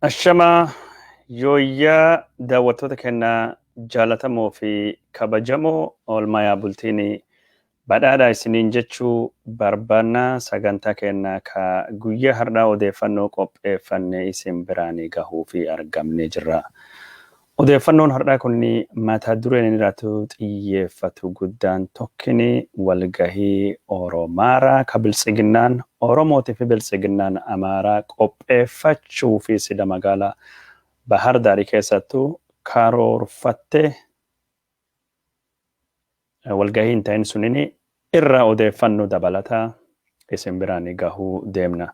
Ashamaa yooyyaa daawwattoota keenyaa jaalatamoo fi kabajamoo oolmaa bultiin badhaadhaa isiniin jechuu barbaanna. Sagantaa keenyaa ka guyyaa har'aa odeeffannoo qopheeffannee isin biraan gahuu fi argamnee jirra. Odeeffannoon har'aa kun mata dureen inni irratti xiyyeeffatu guddaan tokkini walgahii Oromaaraa ka biltsiginnaan Oromootii fi biltsiginnaan Amaaraa qopheeffachuu fi sida magaalaa Bahar Daarii keessattuu karoorfattee walgahii hin ta'in sunin irraa odeeffannoo dabalataa isin biraan gahuu deemna.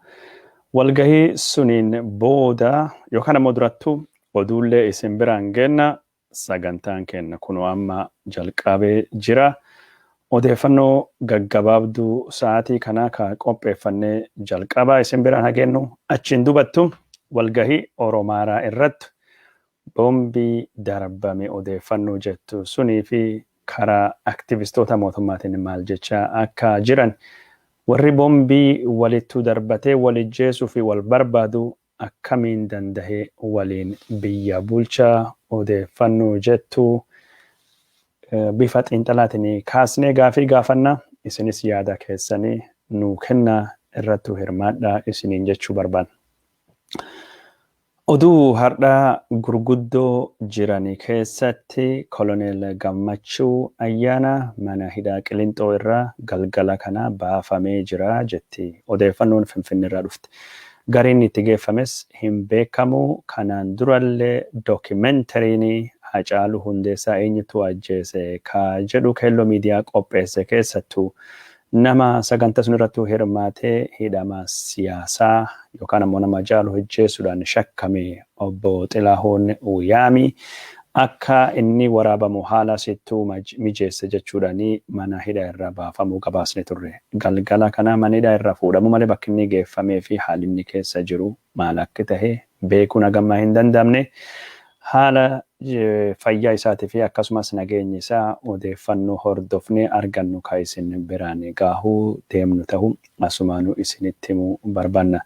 Walgahii suniin booda yookaan ammoo durattuu oduullee isin biraan geenna, sagantaan keenya kunoo amma jalqabee jira. Odeeffannoo gaggabaabduu sa'aatii kanaa ka qopheeffannee jalqabaa isin biraan hageennu, achiin dubattu walgahii Oromaaraa irratti boombii darbame odeeffannoo jettu sunii fi karaa aktivistoota mootummaatiin maal jechaa akka jiran, warri boombii walittuu darbatee wal ijjeesuu fi wal barbaadu akkamiin dandahee waliin biyya bulchaa odeeffannoo jettu bifa xiinxalaatiin kaasnee gaafii gaafanna. Isinis yaada keessanii nuu kennaa, irrattuu hirmaadhaa isiniin jechuu barbaanna. Oduu har'aa gurguddoo jiran keessatti Koloneel Gammachuu Ayyaana mana hidhaa Qilinxoo irraa galgala kana baafamee jira jetti odeeffannoon Finfinnee irraa dhufte. Gariin itti geeffames hin beekamu. Kanaan durallee dookimentariin Hacaaluu Hundeessaa eenyutu ajjeese ka jedhu Keelloo Miidiyaa qopheesse keessattuu nama sagantaa sun irratti hirmaatee hidhama siyaasaa yookaan ammoo nama Hacaaluu ajjeesuudhaan shakkame obbo Xilahuun Wiyaamii akka inni waraabamu haala sittuu mijeesse jechuudhaan mana hidhaa irraa baafamuu gabaasne turre. Galgala kana mana hidhaa irraa fuudhamuu malee bakki inni geeffamee fi haalli inni keessa jiru maal akka tahe beekuun hagammaa hin danda'amne. Haala fayyaa isaatii fi akkasumas nageenyi isaa odeeffannoo hordofnee argannu ka isin biraan gahuu deemnu ta'u asumaanuu isinitti himuu barbaanna.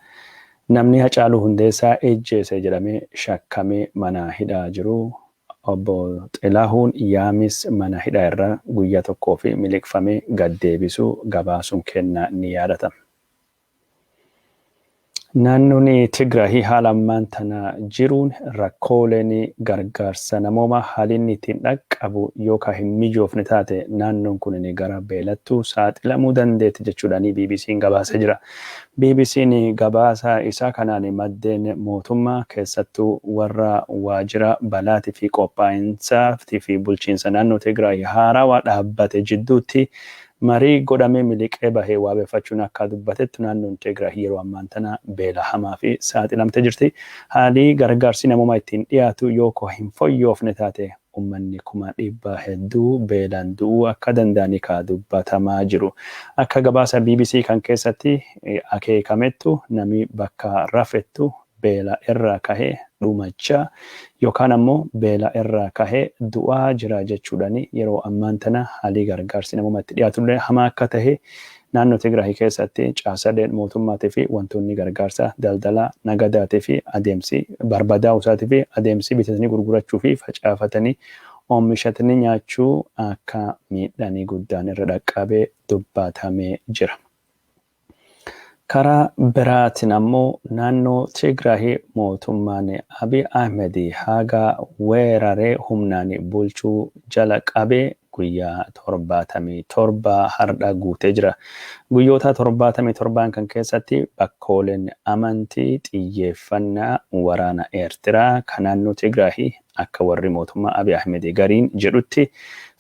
Namni Hacaaluu Hundeessaa ejjeese jedhamee shakkamee mana hidhaa jiru obbo Xilahuun Yaamis mana hidhaa irraa guyyaa tokkoo fi miliqfamee gad deebisuu gabaasuun kennaa ni yaadatama. Naannoon Tigraay haala ammaan tana jiruun rakkooleen gargaarsa namoomaa haalli inni ittiin dhaqqabu yookaan hin mijoofne taate naannoon kun gara beelattuu saaxilamuu dandeetti jechuudhaan BBC'n gabaasee jira. BBC'n gabaasa isaa kanaan maddeen mootummaa, keessattuu warra waajjira balaatii fi qophaa'insaa fi bulchiinsa naannoo Tigraay haarawaa dhaabbate jidduutti marii godhamee miliqee bahee waabeeffachuun akka dubbatetti, naannoon Tigraay yeroo ammaan tana beela hamaa fi saaxilamtee jirti. Haalli gargaarsi namoomaa ittiin dhiyaatu yoo hin fooyyofne taate uummanni 100,000 hedduu beelaan du'uu akka danda'anii ka dubbatamaa jiru. Akka gabaasa BBC kan keessatti akeekamettu namni bakka rafettu beela irraa kahee dhumachaa yookaan ammoo beela irraa kahee du'aa jira jechuudhaan, yeroo ammaan tana haalli gargaarsi namoomaa itti dhiyaatullee hamaa akka tahe, naannoo Tigraay keessatti caasaleen mootummaatii fi wantoonni gargaarsa daldalaa nagadaatii fi adeemsi barbadaa'uu isaatii fi adeemsi bitatanii gurgurachuu fi facaafatanii oomishatanii nyaachuu akka miidhanii guddaan irra dhaqqabee dubbatamee jira. Karaa biraatiin ammoo naannoo Tigraay mootummaan Abiy Ahmed haga weeraree humnaan bulchuu jala qabee guyyaa 77 har'a guutee jira. Guyyoota 77n kan keessatti bakkooleen amantii xiyyeeffannaa waraana Eertiraa kan naannoo Tigraay akka warri mootummaa Abiy Ahmed gariin jedhutti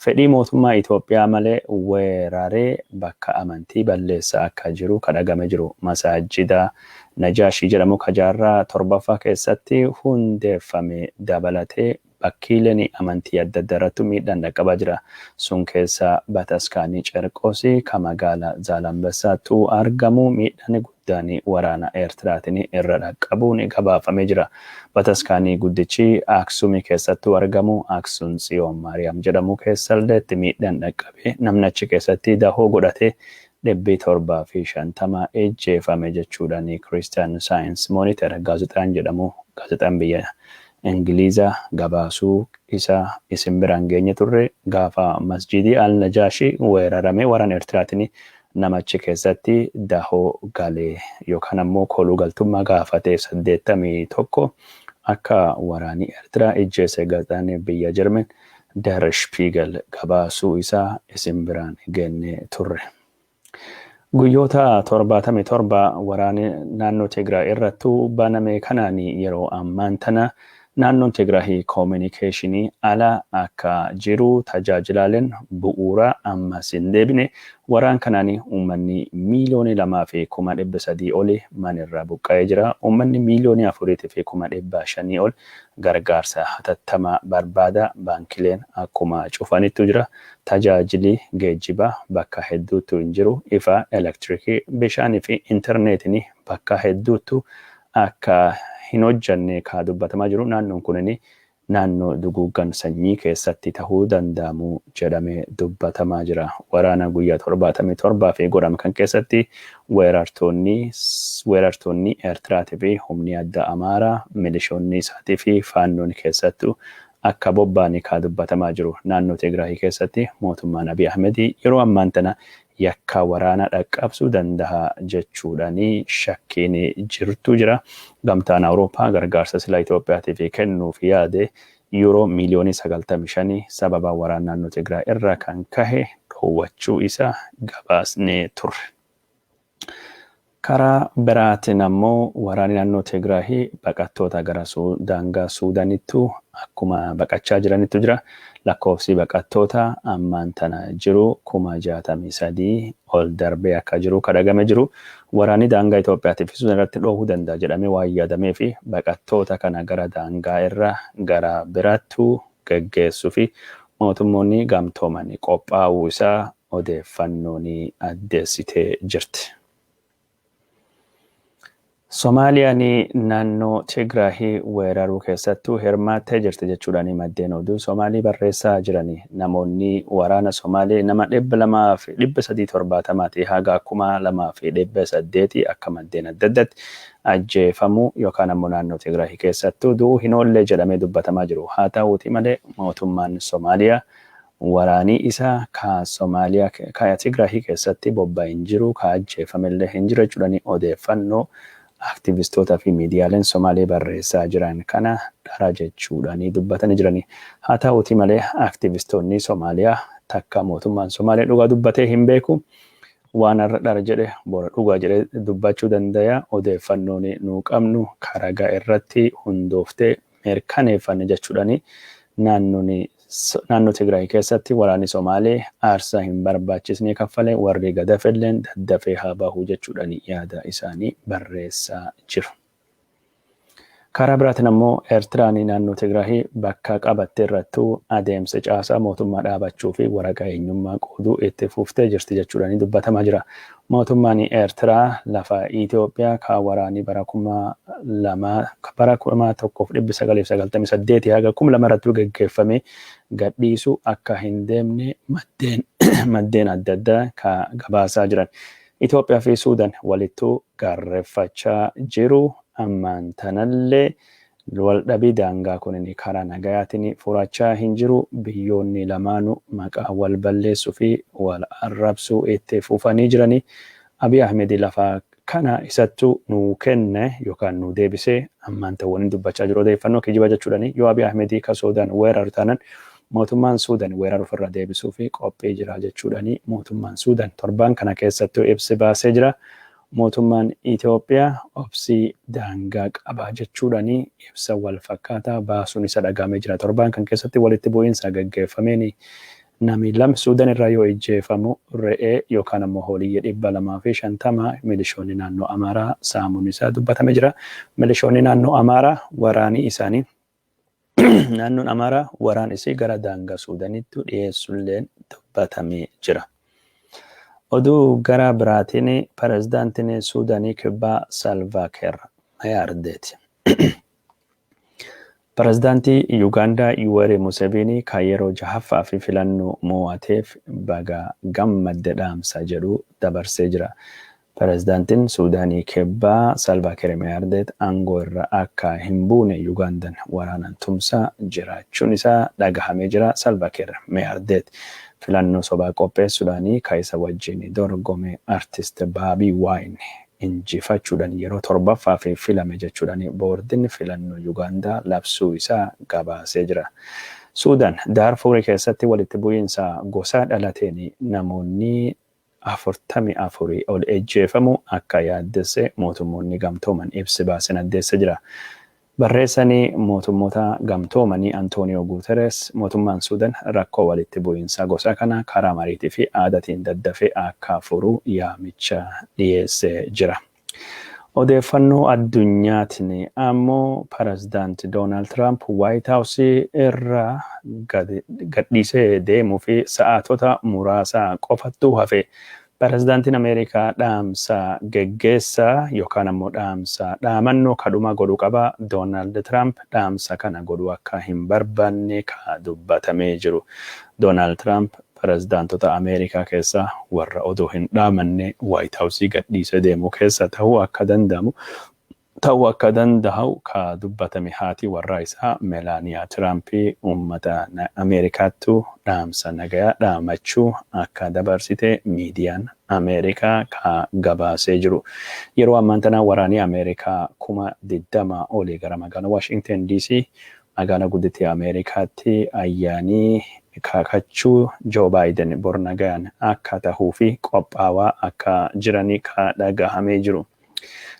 fedhii mootummaa Itoophiyaa malee weeraree bakka amantii balleessaa akka jiru kadhagame jiru. Masaajida Najaashii jedhamu kajaarraa torbaffaa keessatti hundeeffame dabalatee bakkiileen amantii adda addaa irratti miidhaan dhaqqabaa jira. Sun keessa bataskaanii Cerqoosii ka magaalaa Zaalambessaattuu argamu miidhaan guddaan waraana Eertiraatiin irra dhaqqabuun gabaafamee jira. Bataskaanii guddichi Aksumii keessattuu argamu Aksum Tsiyoon Maariyaam jedhamu keessalleetti miidhaan dhaqqabee namni achi keessatti dahoo godhatee 750 ejjeefame jechuudhaan Christian Science Monitor gaazexaan jedhamu, gaazexaan biyya Ingilizaa gabaasuu isa isin biraan geenye turre. Gaafa masjidii Al-Najaashii weerarame waraan Eertiraatiin namachi keessatti dahoo galee yookaan ammoo kooluu galtummaa gaafate 81 akka waraanii Eertiraa ijjeese gaazexaan biyya Jarmen Der Spiegel gabaasuu isaa isin biraan geenne turre. Guyyoota 77 waraanni naannoo Tigraay irrattuu baname kanaan yeroo ammaan tana naannoon Tigraay koominikeeshinii ala akka jiru, tajaajilaaleen bu'uuraa ammas hin deebine. Waraan kanaan uummanni 2,300,000 oli manirraa buqqa'ee jira. Uummanni 4,500,000 ol gargaarsa hatattamaa barbaada. Baankileen akkuma cufanittu jira. Tajaajilli geejjibaa bakka hedduuttu hin jiru. Ifa elektirikii, bishaanii fi intarneetiin bakka hedduuttu akka hin hojjanne kaa dubbatamaa jiru. Naannoon kunin naannoo duguuggan sanyii keessatti tahuu danda'amu jedhamee dubbatamaa jira. Waraana guyyaa 77 fi godhame kan keessatti weerartoonni Eertiraatii fi humni adda Amaaraa, milishoonni isaatii fi faannoon keessattuu akka bobba'anii kaa dubbatamaa jiru. Naannoo Tigraay keessatti mootummaan Abiy Ahmed yeroo ammaan tana yakka waraana dhaqqabsuu danda'a jechuudhaan shakkiin jirtu jira. Gamtaan Awurooppaa gargaarsa sila Itoophiyaatiif kennuuf yaade yuuroo miiliyoonii 95 sababa waraana naannoo Tigraay irraa kan kahe dhoowwachuu isaa gabaasnee turre. Karaa biraatiin ammoo waraanni naannoo Tigraay baqattoota gara daangaa Suudaanittu akkuma baqachaa jiranittu jira. Lakkoofsi baqattoota ammaan tana jiru 63,000 ol darbee akka jiru kadhagame jiru. Waraanni daangaa Itoophiyaatii fi Suudaan irratti dhohuu danda'a jedhamee waan yaadamee fi baqattoota kana gara daangaa irra gara biraattu geggeessuu fi mootummoonni gamtooman qophaa'uu isaa odeeffannoon addeessitee jirti. Somaaliyaan naannoo Tigraay weeraruu keessattuu hirmaattee jirti jechuudhaan maddeen oduu Somaalii barreessaa jiran. Namoonni waraana Somaalee nama 200 fi 370 haga 2,800 akka maddeen adda addaatti ajjeefamuu yookaan ammoo naannoo Tigraay keessattuu du'uu hin oolle jedhamee dubbatamaa jiru. Haa ta'uuti malee mootummaan Somaaliyaa waraanii isaa ka Somaaliyaa ka Tigraay keessatti bobba'ee hin jiru, ka ajjeefamellee hin jiru jechuudhaan odeeffannoo aktivistoota fi miidiyaaleen Somaalee barreessaa jiran kana dhara jechuudhaan dubbatanii jirani. Haa ta'uuti malee aktivistoonni Somaaliyaa takka mootummaan Somaalee dhugaa dubbatee hin beeku. Waan har'a dhara jedhe bora dhugaa jedhee dubbachuu danda'a. Odeeffannoon nuu qabnu karagaa irratti hundooftee mirkaneeffanne jechuudhaan naannoo Tigraay keessatti waraanni Somaalee aarsaa hin barbaachisne kaffalee, warri gadafelleen daddafee haa bahu jechuudhaan yaada isaanii barreessaa jiru. Karaa biraatiin ammoo Eertiraan naannoo Tigraay bakka qabatte irrattuu adeemsa caasaa mootummaa dhaabachuu fi waraqaa eenyummaa qooduu itti fuftee jirti jechuudhaan dubbatamaa jira. Mootummaan Eertiraa lafa Itoophiyaa kan waraanii bara 2000, bara 1998 haga 2000 irratti geggeeffame gadhiisuu akka hin deemne maddeen adda addaa ka gabaasaa jiran. Itoophiyaa fi Suudaan walittuu gaarreeffachaa jiru. Ammaan tanallee waldhabii daangaa kun karaa nagayaatiin furachaa hin jiru. Biyyoonni lamaanuu maqaa wal balleessuu fi wal arrabsuu itti fufanii jiranii. Abiy Ahmed lafa kana isattuu nuu kenne yookaan nuu deebisee ammaan ta'uun dubbachaa jiru odeeffannoo kijiba jechuudhani. Yoo Abiy Ahmed ka Suudaan weeraru taanan mootummaan Suudaan weerara ofirra deebisuu fi qophii jira jechuudhani mootummaan Suudaan torbaan kana keessattuu ibsi baasee jira. Mootummaan Itoophiyaa obsii daangaa qaba jechuudhani ibsa wal fakkaataa baasuun isa dhagahamee jira. Torbaan kan keessatti walitti bu'iinsa gaggeeffameen namni lama Suudaan irraa yoo ijjeefamu, re'ee yookaan ammoo hooliyyee 250 milishoonni naannoo Amaaraa saamuun isaa dubbatamee jira. Milishoonni naannoo Amaaraa waraanii isaanii naannoon Amaaraa waraan isii gara daangaa Suudaanitti dhiyeessullee dubbatamee jira. Oduu gara biraatiin pirezidaantiin Suudaanii Kibbaa Salvaakiir Mayaardeeti. Pirezidaantii Yuugaandaa Yuweeri Museveni kan yeroo jahaffaa fi filannoo mo'ateef baga gammadde dhaamsa jedhu dabarsee jira. Pirezidaantiin Suudaanii Kibbaa Salvaa Kiir Mayardeet aangoo irra akka hin buune Yuugaandaan waraanaan tumsaa jiraachuun isaa dhagahamee jira. Salvaa Kiir Mayardeet filannoo sobaa qopheessuudhaan kan isa wajjin dorgome artist Baabii Waayin injifachuudhaan yeroo torbaffaaf filame jechuudhaan boordiin filannoo Yuugaandaa labsuu isaa gabaasee jira. Suudaan Daarfuurii keessatti walitti bu'iinsa gosa dhalateen namoonni 44 ol ejjeefamu akka yaaddesse mootummoonni gamtooman ibsi baasan addeessa jira. Barreessanii mootummoota gamtoomanii Antooniyoo Guuteres mootummaan Suudaan rakkoo walitti bu'iinsa gosa kana karaa mariitii fi aadaatiin daddafee akka furu yaamicha dhiyeessee jira. Odeeffannoo addunyaatiin ammoo pirezidaanti Doonaald Tiraamp Waayit Haawusii irraa gadhiisee deemuu fi sa'aatota muraasa qofattu hafe. Pirezidaantiin Ameerikaa dhaamsa geggeessaa yookaan ammoo dhaamsa dhaamannoo kadhuma godhuu qaba. Doonaald Tiraamp dhaamsa kana godhuu akka hin barbaanne ka dubbatamee jiru. Doonaald Tiraamp pirezidaantota Ameerikaa keessaa warra odoo hin dhaamanne Waayit Haawusii gadhiisee deemuu keessa ta'uu akka danda'u ka dubbatame haati warraa isaa Melaaniyaa Tiraampii uummata Ameerikaattu dhaamsa nagayaa dhaamachuu akka dabarsite miidiyaan Ameerikaa ka gabaasee jiru. Yeroo ammaan tana waraanni Ameerikaa 20,000 olii gara magaalaa Waashington DC, magaalaa guddittii Ameerikaatti, ayyaanii kakachuu Joo Baayiden bor nagayaan akka tahuu fi qophaawaa akka jiranii ka dhagahamee jiru.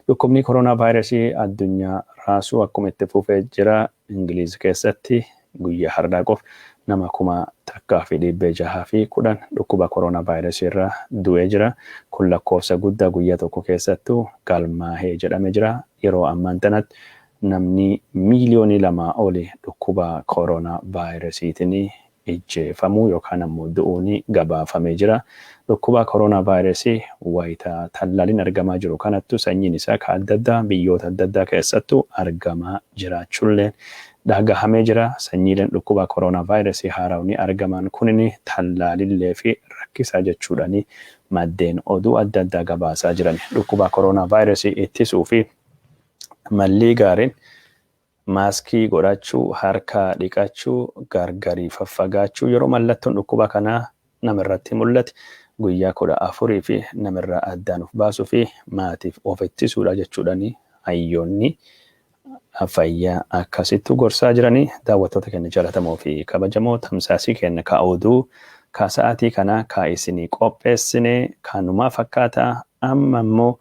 Dhukkubni koronaa vaayirasii addunyaa raasuu akkuma itti fufee jira. Ingiliiz keessatti guyyaa har'aa qofa nama 1610 dhukkuba koronaa vaayirasii irraa du'ee jira. Kun lakkoofsa guddaa guyyaa tokko keessattuu galmaahee jedhamee jira. Yeroo ammaan tanatti namni miiliyoonii 2 oli dhukkuba koronaa vaayirasiitiin ijjeefamuu yookaan ammoo du'uun gabaafamee jira. Dhukkuba koronaa vaayirasii wayita tallaaliin argamaa jiru kanattu sanyiin isaa ka adda addaa biyyoota adda addaa keessattuu argamaa jiraachuullee dhagahamee jira. Sanyiileen dhukkuba koronaa vaayirasii haarawni argaman kunin tallaalillee fi rakkisaa jechuudhaan maddeen oduu adda addaa gabaasaa jiran. Dhukkuba koronaa vaayirasii ittisuu fi mallii gaariin maaskii godhachuu, harka dhiqachuu, gargarii faffagaachuu, yeroo mallattoon dhukkuba kanaa namarratti mul'ate guyyaa 14 fi namarraa addaan of baasuu fi maatiif of ittisuudha jechuudhaan hayyoonni fayyaa akkasittu gorsaa jiranii. Daawwattoota keenya jaallatamoo fi kabajamoo, tamsaasii keenya ka oduu ka sa'aatii kana ka isinii qopheessine kanumaa fakkaata. Amma immoo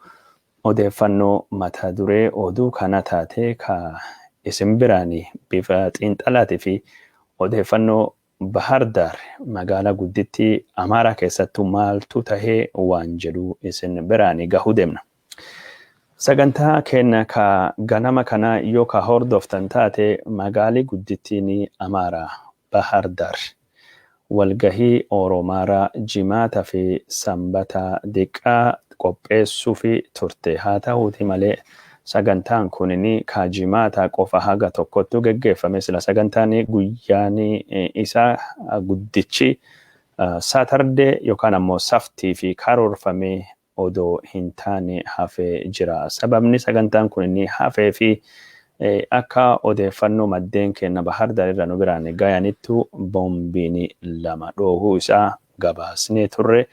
odeeffannoo mata duree oduu kana taate ka isin biraan bifa xiinxalaatii fi odeeffannoo Bahar Daar, magaalaa guddittii Amaaraa keessattuu maaltu tahee waan jedhu isin biraan gahuu deemna. Sagantaa keenya ka ganama kana yoo ka hordoftan taate, magaalii guddittiin Amaaraa Bahar Daar walgahii Oromaaraa Jimaata fi Sanbata diqqaa qopheessuu fi turte. Haa ta'uuti malee sagantaan kunin ka Jimaata qofa haga tokkottu geggeeffame. Sila sagantaan guyyaan isaa guddichi Saturday yookaan ammoo saftii fi karoorfamee odoo hin taane hafee jira. Sababni sagantaan kun inni hafee fi akka odeeffannoo maddeen keenya Bahar Daar irra nu biraan gayanittu boombiin lama dhoohuu isaa gabaasnee turre.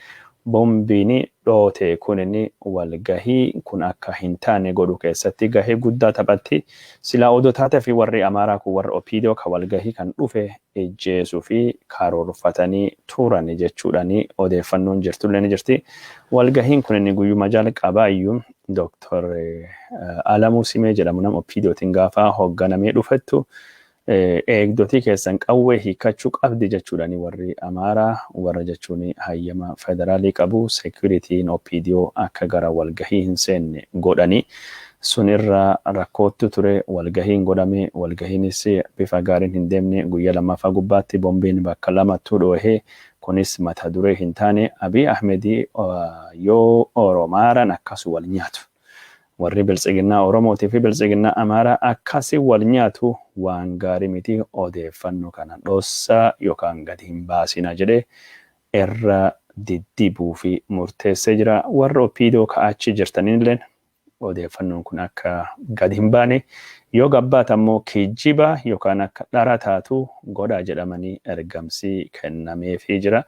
Boombiin dhoote kunin walgahii kun akka hin taane godhu keessatti gahee guddaa taphatti. Silaa odoo taatee fi warri Amaaraa kun warra OPDO ka walgahii kan dhufe ejjeesuu fi karoorfatanii turan jechuudhaan odeeffannoon jirtullee ni jirti. Walgahiin kun inni guyyuma jalqabaa iyyuu Dooktor Alamuu Simee jedhamu nama OPDOtiin gaafa hoogganamee dhufettu, eegdotii keessan qawwee hiikkachuu qabdi jechuudhaan warri Amaaraa, warra jechuun hayyama federaalii qabu, seekuritiin OPDO akka gara walgahii hin seenne godhanii, sun irra rakkoottu ture. Walgahiin godhame, walgahiinis bifa gaariin hin deemne. Guyyaa lammaffaa gubbaatti boombiin bakka lamattuu dhoohee, kunis mata duree hin taane. Abiy Ahmedii yoo Oromaaraan akkasu wal nyaatu. Warri Biltsiginnaa Oromootii fi Biltsiginnaa Amaaraa akkasii wal nyaatu waan gaarii miti, odeeffannoo kana dhossaa yookaan gadi hin baasina jedhee irra diddibuu fi murteessee jira. Warra OPDO ka'achi jirtanillee odeeffannoon kun akka gadi hin baane, yoo gabbaata ammoo kijjiba yookaan akka dhara taatu godhaa jedhamanii ergamsi kennameefii jira.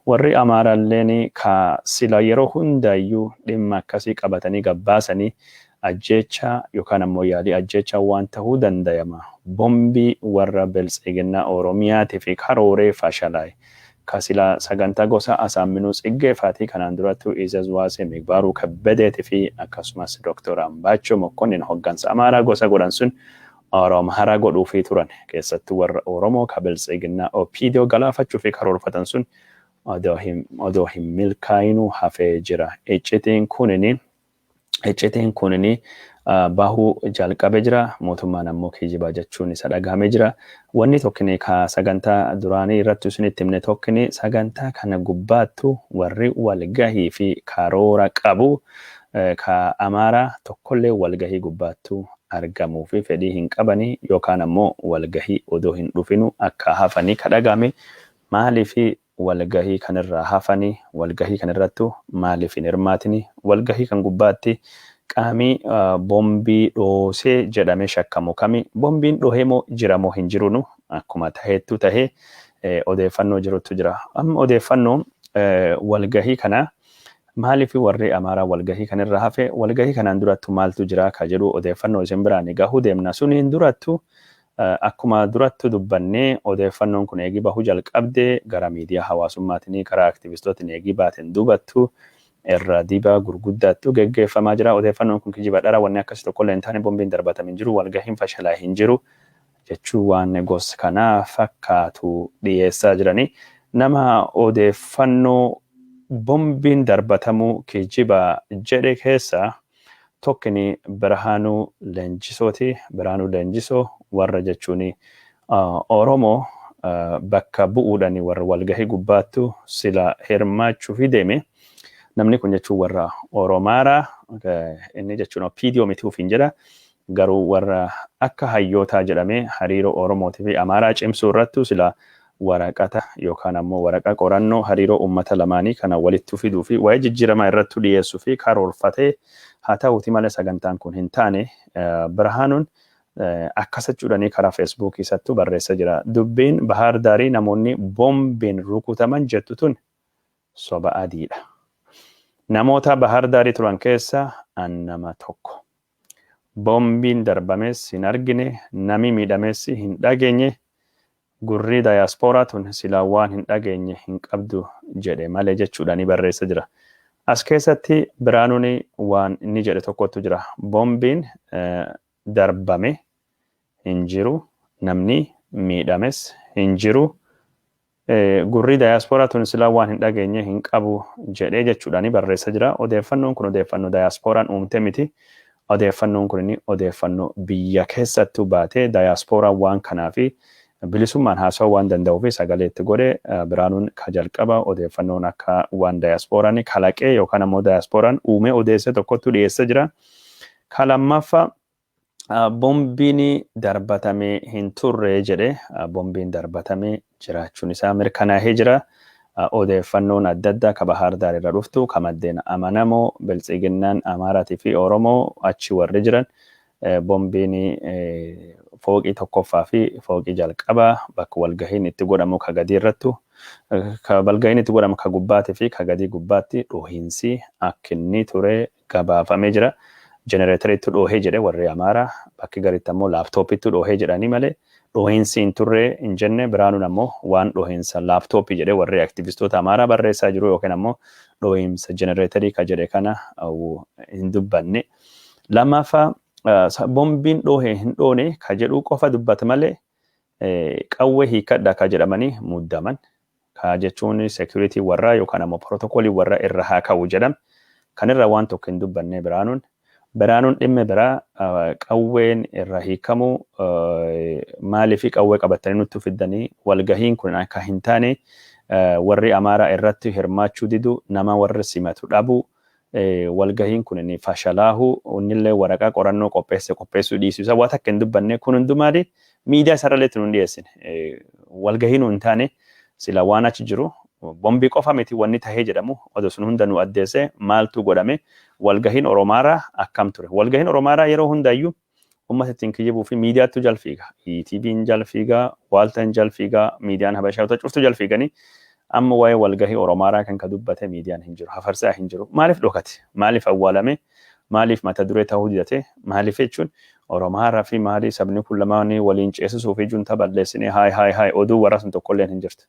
Warri Amaaraalleen ka sila yeroo hundaayyuu dhimma akkasii qabatanii gabbaasanii ajjeechaa yookaan ammoo yaalii ajjeechaa waan ta'uu danda'ama. Bombii warra Biltsiginnaa Oromiyaatii fi karooree fashalaa'e. Ka sila sagantaa gosa Asaamminuu Tsiggee faatii kanaan durattu Izaz Waasee, Migbaaruu Kabbadeetii fi akkasumas Dr. Ambaachoo Mokkonnin hoggansa Amaaraa gosa godhan sun Oromhara godhuufii turan. Keessattuu warra Oromoo ka Biltsiginnaa OPDO galaafachuu fi karoorfatan sun odoo hin milkaa'inuu hafee jira. Iccitiin kunini bahuu jalqabe jira. Mootummaan ammoo kijibaa jechuun isa dhagahamee jira. Wanni tokkini ka sagantaa duraanii irratti isinitti himne tokkini, sagantaa kana gubbaattu warri walgahii fi karoora qabu ka Amaaraa tokkollee walgahii gubbaattu argamuu fi fedhii hin qabanii yookaan ammoo walgahii odoo hin dhufinu akka hafanii ka dhagahame. Maaliif walgahii kanirraa hafanii? Walgahii kanirrattu maaliif hin hirmaatini? Walgahii kan gubbaatti qaamii boombii dhoosee jedhamee shakkamu kami? Boombiin dhohee moo jira moo hin jirunu akkuma taheettu tahee odeeffannoo jirutu jira. Amma odeeffannoo walgahii kana maaliif warri Amaaraa walgahii kanirra hafe, walgahii kanaan durattu maaltu jira ka jedhu odeeffannoo isin biraan gahuu deemna. Suniin durattu, akkuma durattu dubbannee, odeeffannoon kun eegii bahuu jalqabde gara miidiyaa hawaasummaatiin, karaa aktivistootiin eegii baateen dubattu irra dibaa gurguddaattu geggeeffamaa jira. Odeeffannoon kun kijiba, dhara, wanni akkasii tokkollee hin taane, bombiin darbatamee hin jiru, walgahiin fashalaa hin jiru jechuu waan gosa kanaa fakkaatu dhiyeessaa jirani. Nama odeeffannoo bombiin darbatamuu kijiba jedhe keessa tokkini Birhaanuu Leenjisooti. Birhaanuu Leenjisoo warra jechuun Oromoo bakka bu'uudhaan warra walgahii gubbaattu sila hirmaachuu fi deeme. Namni kun jechuun warra Oromaaraa, inni jechuun OPDO miti ofiin jedha. Garuu warra akka hayyootaa jedhamee hariiroo Oromootii fi Amaaraa cimsuu irrattu sila waraqata yookaan ammoo waraqaa qorannoo hariiroo uummata lamaanii kana walitti fiduu fi waa'ee jijjiiramaa irratti dhiyeessuu fi karoorfatee, haa ta'uuti malee sagantaan kun hin taane. Birhaanuun akkas jechuudhanii karaa Feesbuukii isattuu barreessa jira. "Dubbiin Bahaar Daarii namoonni boombiin rukutaman jettu tun soba adiidha. Namoota Bahaar Daarii turan keessa an nama tokko. Boombiin darbames hin argine, nami miidhames hin dhageenye. Gurrii dayaaspooraa tun silaa waan hin dhageenye hin qabdu jedhe malee" jechuudhaan barreessa jira. As keessatti Biraanuun waan inni jedhe tokkotu jira. Boombiin darbame hin jiru, namni miidhames hin jiru. Gurrii dayaaspooraa tun silaa waan hin dhageenye hin qabu jedhee jechuudhaan barreessa jira. Odeeffannoon kun odeeffannoo dayaasporaan uumte miti. Odeeffannoon kun odeeffannoo biyya keessattuu baatee dayaaspooraan waan kanaa fi bilisummaan haasawuu waan danda'uu fi sagalee itti godhe. Biraanuun ka jalqaba odeeffannoon akka waan dayaaspooraan kalaqee yookaan ammoo dayaaspooraan uumee odeesse tokkotti dhiyeessa jira. Ka lammaffaa, boombiin darbatamee hin turre jedhe. Boombiin darbatamee jiraachuun isaa mirkanaa'ee jira. Odeeffannoon adda addaa ka Bahaar Daar irra dhuftu, ka maddeen amanamoo Biltsiginnaan Amaaraatii fi Oromoo achi warri jiran, boombiin fooqii tokkoffaa fi fooqii jalqabaa bakka walgahiin itti godhamu ka gadii irrattu, ka walgahiin itti godhamu ka gubbaatii fi ka gadii gubbaatti dhohiinsi akka inni ture gabaafamee jira. Jenereeteriitti dhoohee jedhe warri Amaaraa, bakki garitti ammoo laaptooppiitti dhoohee jedhanii malee dhohiinsi hin turre hin jenne. Biraanuun ammoo waan dhohiinsa laaptooppii jedhe warri aktivistoota Amaaraa barreessaa jiru yookiin ammoo dhohiinsa jenereeterii ka jedhe kana hin dubbanne. Lammaffaa, boombiin dhoohee hin dhoone ka jedhu qofa dubbata malee qawwee hiikadha ka jedhamanii muddaman. Ka jechuun security warraa yookaan ammoo pirootokoolii warraa irra haa ka'u jedham. Kanirra waan tokko hin dubbanne Biraanuun. Biraanuun dhimma biraa, qawween irra hiikamu maaliif qawwee qabatanii nutti fiddanii, walgahiin kun akka hin taane, warri Amaaraa irratti hirmaachuu didu, nama warri simatu dhabu. Walgahiin kun inni fashalaahu, innillee waraqaa qorannoo qopheesse qopheessuu dhiisuu isaa waan takka hin dubbanne. Kun hundumaali miidiyaa isarrallee itti nun dhiyeessine. Walgahiin hin taane sila waan achi jiru bombii qofa miti wanni tahee jedhamu odoo sun hunda nu addeesse. Maaltu godhame? Walgahiin Oromaaraa akkam ture? Walgahiin Oromaaraa yeroo hundayyuu ummata ittiin kijibuu fi miidiyaattu jal fiiga. ETV'n jal fiigaa, Waaltaan jal fiigaa, miidiyaan Habashaa cuftu jal fiiganii. Amma waa'ee walgahii Oromaaraa kan ka dubbate miidiyaan hin jiru, hafarsaa hin jiru. Maaliif dhokate? Maaliif awwaalame? Maaliif mata duree ta'uu didate? Maaliif jechuun Oromaaraa fi maali sabni kun lamaan waliin ceesisuu fi junta balleessinee haay haay haay, oduu warra sun tokkolleen hin jirtu.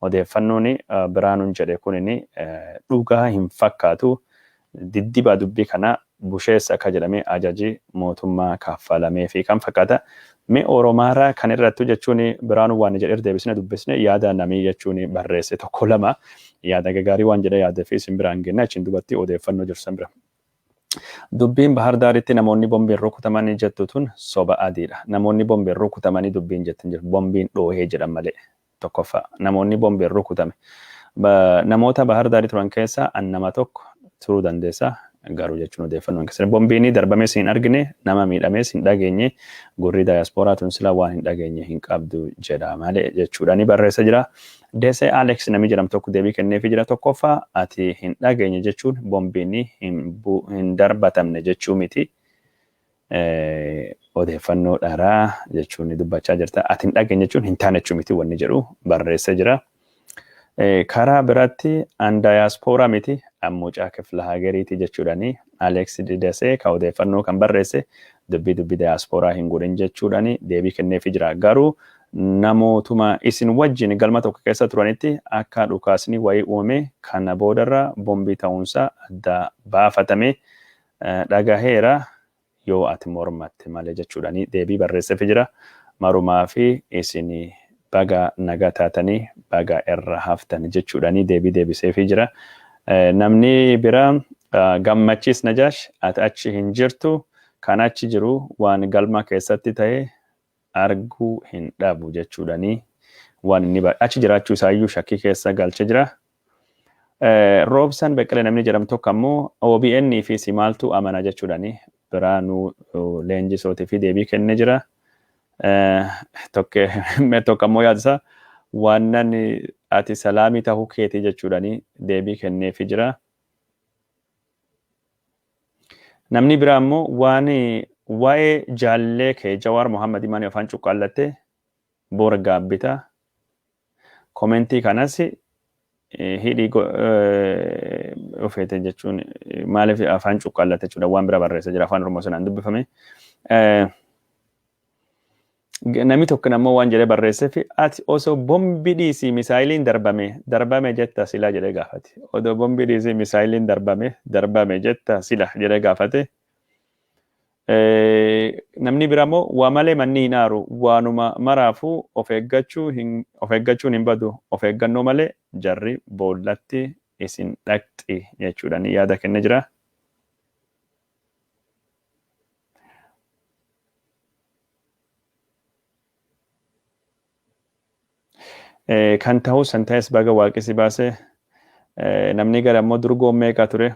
Odeeffannoon Biraanuun jedhe kunini dhugaa hin fakkaatu. Diddibaa dubbii kana busheessa akka jedhamee ajaji mootummaa kaffalamee fi kan fakkaata. Mee Oromaaraa kan irrattu jechuun Biraanuu waan jedhe deebisne dubbisne, yaada namii jechuun barreesse tokko lama yaada gagaarii waan jedhe yaada fi isin biraan genne, achiin dubatti odeeffannoo jiru san bira. Dubbiin Bahar Daaritti namoonni bombiin rukutamanii jettu tun soba adiidha. Namoonni bombiin rukutamanii dubbiin jettin jiru. Bombiin dhoohee jedhan malee tokkoffaa. Namoonni bombiin rukutame. Namoota Bahar Daarii turan keessaa an nama tokko turuu dandeessa. Garuu jechuun odeeffannoon keessan bombiin darbamees hin argine, nama miidhamees hin dhageenye, gurri daayaspooraa tun sila waan hin dhageenye hin qabdu jedha malee jechuudha ni barreessa jira. Desee Alex namni jedhamu tokko deebii kenneefii jira. Tokkoffaa, ati hin dhageenye jechuun bombiin hin darbatamne jechuu miti. Odeeffannoo dharaa jechuun dubbachaa jirta. Ati hin dhageenye jechuun hin taane jechuu miti wanni jedhu barreessee jira. Karaa biratti an daayaspooraa miti, an mucaa kifla hageriiti jechuudhani Alex Didasee ka odeeffannoo kan barreesse dubbii dubbii daayaspooraa hin godhin jechuudhani deebii kenneefii jira. Garuu namootuma isin wajjin galma tokko keessa turanitti akka dhukaasni wayii uumame, kana boodarra bombii ta'uunsaa adda baafatame dhagaheera, yoo ati mormatte malee jechuudhani deebii barreesseefi jira. Marumaa fi isin baga nagaa taatanii, baga irra haftan jechuudhani deebii deebiseefii jira. Namni biraa Gammachiis Najaash, ati achi hin jirtu, kan achi jiru waan galma keessatti ta'e arguu hin dhabu jechuudhani waan inni achi jiraachuu isaayyuu shakkii keessa galchee jira. Roobsan Beqqelee namni jedhamu tokko ammoo OBN fi Simaaltuu amana jechuudhani Biraanuu Leenjisootii fi deebii kennee jira. Tokko ammoo yaadisa waan ati salaamii tahuu keetii jechuudhani deebii kenneefii jira. Namni biraa immoo waan waa'ee jaallee kee Jawaar Mohammad maanii afaan cuqqaallatte boora gaabbita. Komentii kanas hidhii ofeete jechuun maaliif afaan cuqqaallatte jechuudha waan bira barreessa jira, afaan Oromoo sanaan dubbifame. Namni tokko ammoo waan jedhee barreesseef, ati osoo bombi dhiisii misaayiliin darbame darbame jetta sila jedhee gaafate. Odoo bombi dhiisii misaayiliin darbame darbame jetta sila jedhee gaafate. Namni biraa immoo waa malee manni hin aaru, waanuma maraafuu of eeggachuun hin badu, of eeggannoo malee jarri boollatti isin dhaqxi jechuudhaan yaada kennee jira. Kan ta'us san ta'es baga waaqi si baase. Namni gara immoo durgoon meeqa ture?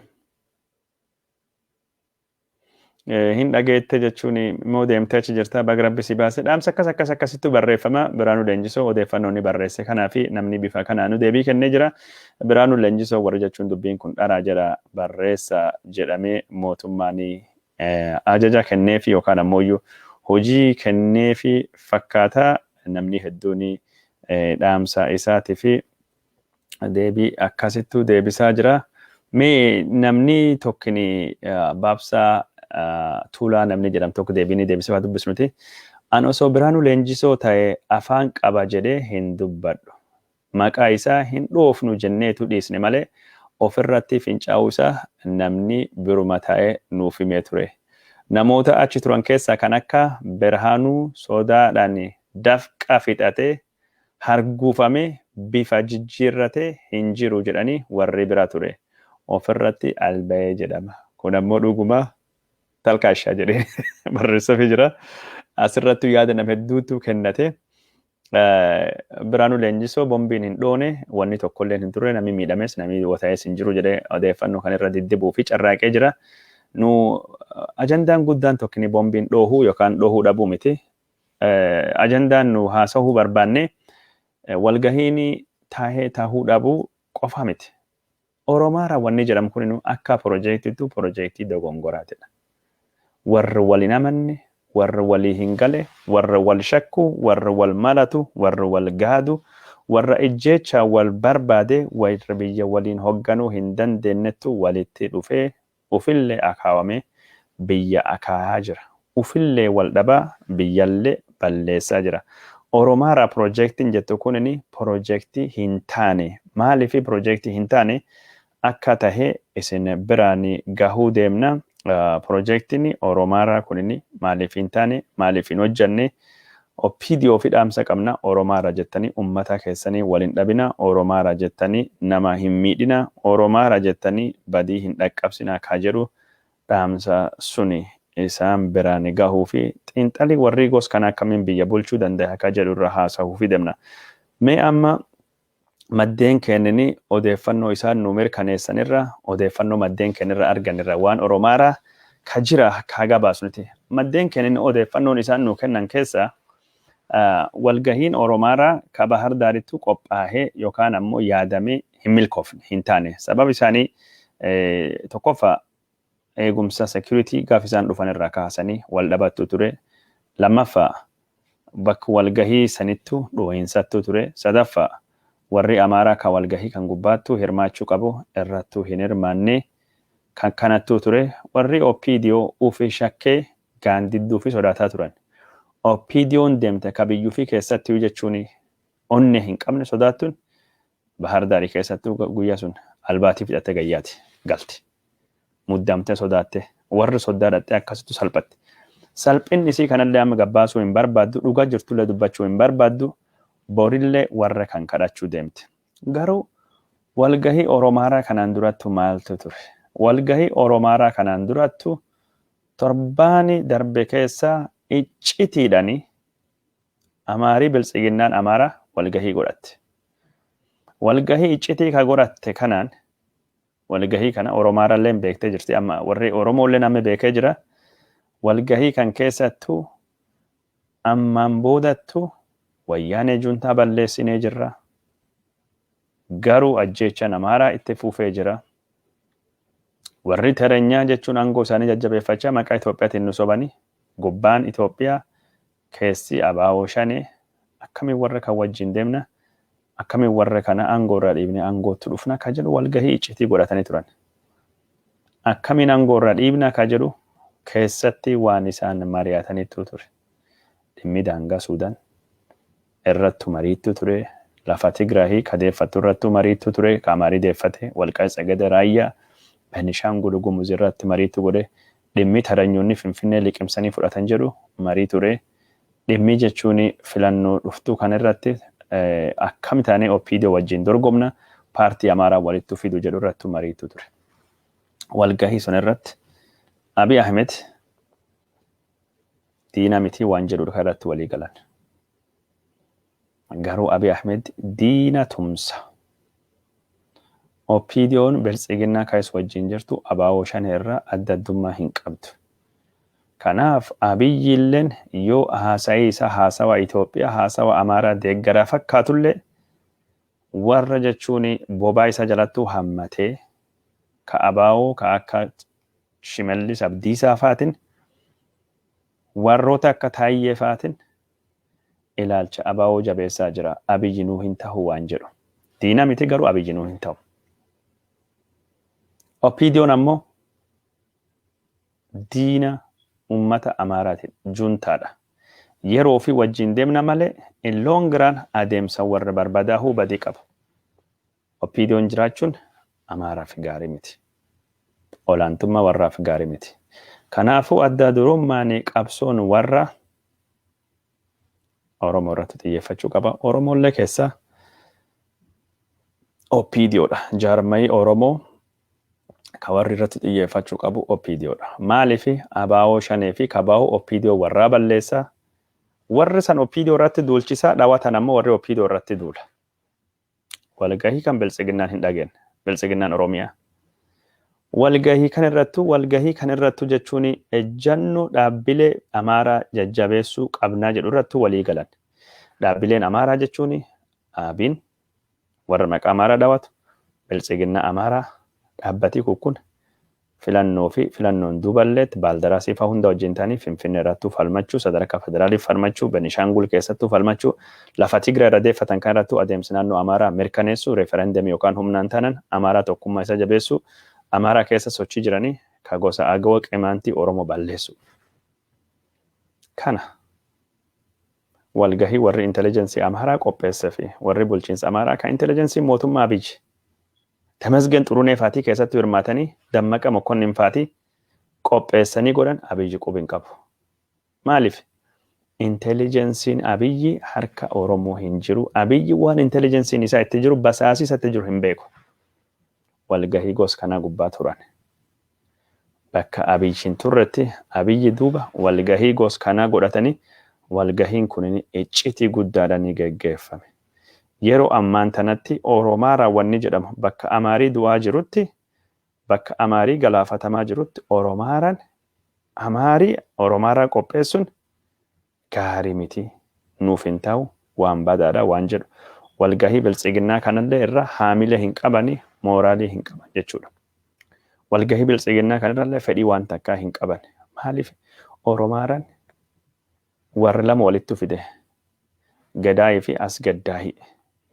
Hin dhageette jechuun immoo deemtee achi jirta, baga rabbi si baase. Dhaamsa akkas akkas akkasittu barreeffama Biraanuu Leenjisoo odeeffannoo inni barreesse kanaa fi namni bifa kanaanu deebii kennee jira. Biraanuu Leenjisoo warri jechuun dubbiin kun dharaa jedha barreessa jedhamee mootummaan ajaja kenneefi yookaan ammoo hojii kenneefi fakkaata, namni hedduun dhaamsa isaatii fi deebii akkasittu deebisaa jira. Mee namni tokkini Baabsaa Tuulaa namni jedhamu tokko deebii ni deebisee haa dubbisnuti. An osoo Biraanuu Leenjisoo ta'e afaan qaba jedhee hin dubbadhu. Maqaa isaa hin dhoofnu jenneetu dhiisne malee ofirratti fincaa'uu isaa namni biruma taa'ee nuuf himee ture. Namoota achi turan keessaa kan akka Berhaanuu sodaadhaan dafqa fixatee hargufame bifa jijjiirrate hin jiru jedhanii warri bira ture. Ofirratti alba'ee jedhama. Kun ammoo dhuguma talkaashaa jedhee barreessafii jira. Asirratti yaada nama hedduutu kennate. Biraanuu Leenjisoo bombiin hin dhoone, wanni tokkollee hin turre, namni miidhames namni wata'es hin jiru jedhee odeeffannoo kan irra diddibuu fi carraaqee jira. Nu ajandaan guddaan tokkini bombiin dhoohuu yookaan dhoohuu dhabuu miti. Ajandaan nu haasa'uu barbaanne walgahiin taahee taahuu dhabuu qofa miti. Oromaaraa wanni jedhamu kun akka piroojeektiitu piroojeektii dogongoraatidha. Warri wal hin amanne, warra walii hin gale, warra wal shakku, warra wal malatu, warra wal gaadu, warra ijjeechaa wal barbaade, warra biyya waliin hoogganuu hin dandeenyettu walitti dhufee ufillee akaawamee biyya akaayaa jira. Ufillee wal dhabaa biyyallee balleessaa jira. Oromaaraa piroojeektiin jettu kunini piroojeektii hin taane. Maaliif piroojeektii hin taane akka tahe isin biraan gahuu deemna. Piroojeektiin Oromaaraa kunini maaliif hin taane, maaliif hin hojjanne? OPDO fi dhaamsa qabna. Oromaaraa jettanii ummata keessanii waliin dhabina, Oromaaraa jettanii nama hin miidhina, Oromaaraa jettanii badii hin dhaqqabsina ka jedhu dhaamsa suni isaan biraan gahuu fi xiinxalii warri gos kana akkamiin biyya bulchuu danda'a ka jedhu irra haasa'uu fi deemna. Mee amma maddeen kennini odeeffannoo isaan nu mirkaneessanirra, odeeffannoo maddeen kennirra arganirra, waan Oromaaraa ka jira ka gabaasnuti. Maddeen kennini odeeffannoon isaan nu kennan keessa walgahiin Oromaaraa ka Bahar Daarittu qophaa'ee yookaan ammoo yaadamee hin milkoofne, hin taane. Sababa isaanii tokkoffaa eegumsa security gaaf isaan dhufan irraa kaasanii wal dhabattu ture. Lammaffaa bakka walgahii sanittu dhoohinsattu ture. Sadaffaa warri Amaaraa ka walgahii kan gubbaattu hirmaachuu qabu irrattuu hin hirmaanne, kan kanattuu ture. Warri OPDO ufi shakkee gaandidduu fi sodaataa turan. OPDO'n deemte ka biyyuu fi keessattuu jechuun onne hin qabne sodaattuun Bahar Daarii keessattuu guyyaa sun albaatii fidhattee gayyaati galti. Muddamtee sodaatte warri soddaa dhattee akkasittu salphatti. Salphinni isii kanallee amma gabbaasuu hin barbaaddu, dhugaa jirtullee dubbachuu hin barbaaddu, borillee warra kan kadhachuu deemte. Garuu walgahii Oromaaraa kanaan durattu maaltu ture? Walgahii Oromaaraa kanaan durattu torbaani darbe keessa iccitiidhani Amaarii Biltsiginnaan Amaaraa walgahii godhatte. Walgahii iccitii ka godhatte kanaan, walgahii kana Oromaarallee beektee jirti, amma warri Oromoollee namni beekee jira. Walgahii kan keessattuu ammaan boodattu wayyaanee juntaa balleessinee jirra. Garuu ajjeechaan Amaaraa itti fufee jira. Warri terenyaa jechuun aangoo isaanii jajjabeeffachaa maqaa Itoophiyaatiin nu sobanii, gubbaan Itoophiyaa keessi abaa'oo shanee, akkamiin warra kan wajjin deemna, akkamiin warra kana aangoo irraa dhiibnee aangootti dhufna ka jedhu walgahii iccitii godhatanii turan. Akkamiin aangoo irraa dhiibna ka jedhu keessatti waan isaan mari'ataniitu ture. Dhimmi daangaa Suudaan irrattu mariittu ture. Lafa Tigraahii ka deeffattu irrattu mariittu ture. Ka Amaarii deeffate Walqaayi, Tsagade, Raayyaa, Benishaangul Gumuz irratti mariittu godhe. Dhimmi taranyoonni Finfinnee liqimsanii fudhatan jedhu marii ture. Dhimmi jechuun filannoo dhuftuu kan irratti akkam taanee OPDO wajjin dorgomna, paartii Amaaraa walittu fidu jedhu irrattu mariitu ture. Walgahii sun irratti Abiy Ahmed diina miti waan jedhu irratti walii galan. Garuu Abiy Ahmed diina tumsa. OPDO'n Biltsiginnaa kaayis wajjin jirtu abaa'oo shan irraa adda addummaa hin qabdu. Kanaaf Abiyyilleen yoo haasa'ii isaa haasawa Itoophiyaa, haasawa Amaaraa deeggaraa fakkaatullee, warra jechuun bobaa isaa jalattuu hammatee ka abaa'oo ka akka Shimallis Abdiisaa faatin, warroota akka Taayyee faatin ilaalcha abaa'oo jabeessaa jira. Abiyyi nuu hin tahu waan jedhu. Diina miti, garuu Abiyyi nuu hin ta'u. OPDO'n ammoo diina uummata Amaaraati, juntaadha. Yeroo fi wajjin deemna malee in long run adeemsa warra barbadaahuu badii qabu. OPDO'n jiraachuun Amaaraaf gaarii miti. Olaantummaa warraaf gaarii miti. Kanaafuu adda durummaan qabsoon warra Oromoo irratti xiyyeeffachuu qaba. Oromoollee keessa OPDOdha. Jaarmayii Oromoo ka warri irratti xiyyeeffachuu qabu OPDOdha. Maaliif? Abaa'oo shanee fi kabaa'oo OPDO warraa balleessaa. Warri san OPDO irratti duulchisaa dhawatan ammoo warri OPDO irratti duula. Walgahii kan Biltsiginnaan hin dhageenye. Biltsiginnaan Oromiyaa. Walgahii kan irrattu jechuun ejjannoo dhaabbilee Amaaraa jajjabeessuu qabnaa jedhu irrattu walii galan. Dhaabbileen Amaaraa jechuun Abiin warra maqaa Amaaraa dhawatu, Biltsiginnaa Amaaraa, dhaabbatii kun filannoo fi filannoon duuballeetti Baaldaraasii fa'aa hunda wajjin ta'anii Finfinnee irrattuu falmachuu, sadarkaa federaaliif falmachuu, Benishaangul keessattuu falmachuu, lafa Tigraay irra deeffatan kan irrattuu adeemsi naannoo Amaaraa mirkaneessuu, referendemii yookaan humnaan taanan Amaaraa tokkummaa isa jabeessuu, Amaaraa keessa sochii jiranii ka gosa Agawa, Qimaantii, Oromoo balleessu. Kana walgahii warri intelligence Amaaraa qopheessee fi warri bulchiinsa Amaaraa kan intelligence mootummaa biyyi Tamasgen Xurunee faatii keessatti hirmaatanii, Dammaqa Mokonnin faatii qopheessanii godhan Abiyyi qubi hin qabu. Maaliif? Intelligensiin Abiyyi harka Oromoo hin jiru. Abiyyi waan intelligensiin isaa itti jiru, basaasii isatti jiru hin beeku. Walgahii gos kanaa gubbaa turan. Bakka Abiyyi hin turretti Abiyyi duuba walgahii gos kanaa godhatanii, walgahiin kun iccitii guddaadhaan ni geggeeffame. Yeroo ammaan tanatti Oromaaraa wanni jedhamu, bakka Amaarii du'aa jirutti, bakka Amaarii galaafatamaa jirutti, Oromaaraan Amaarii Oromaaraa qopheessuun gaarii miti, nuuf hin ta'u, waan badaadha waan jedhu walgahii Biltsiginnaa kanallee irra haamilee hin qabani, mooraalii hin qaban jechuudha. Walgahii Biltsiginnaa kanarrallee fedhii waan takkaa hin qaban. Maaliif? Oromaaraan warri lama walitti fide, Gadaayii fi Asgaddaayii.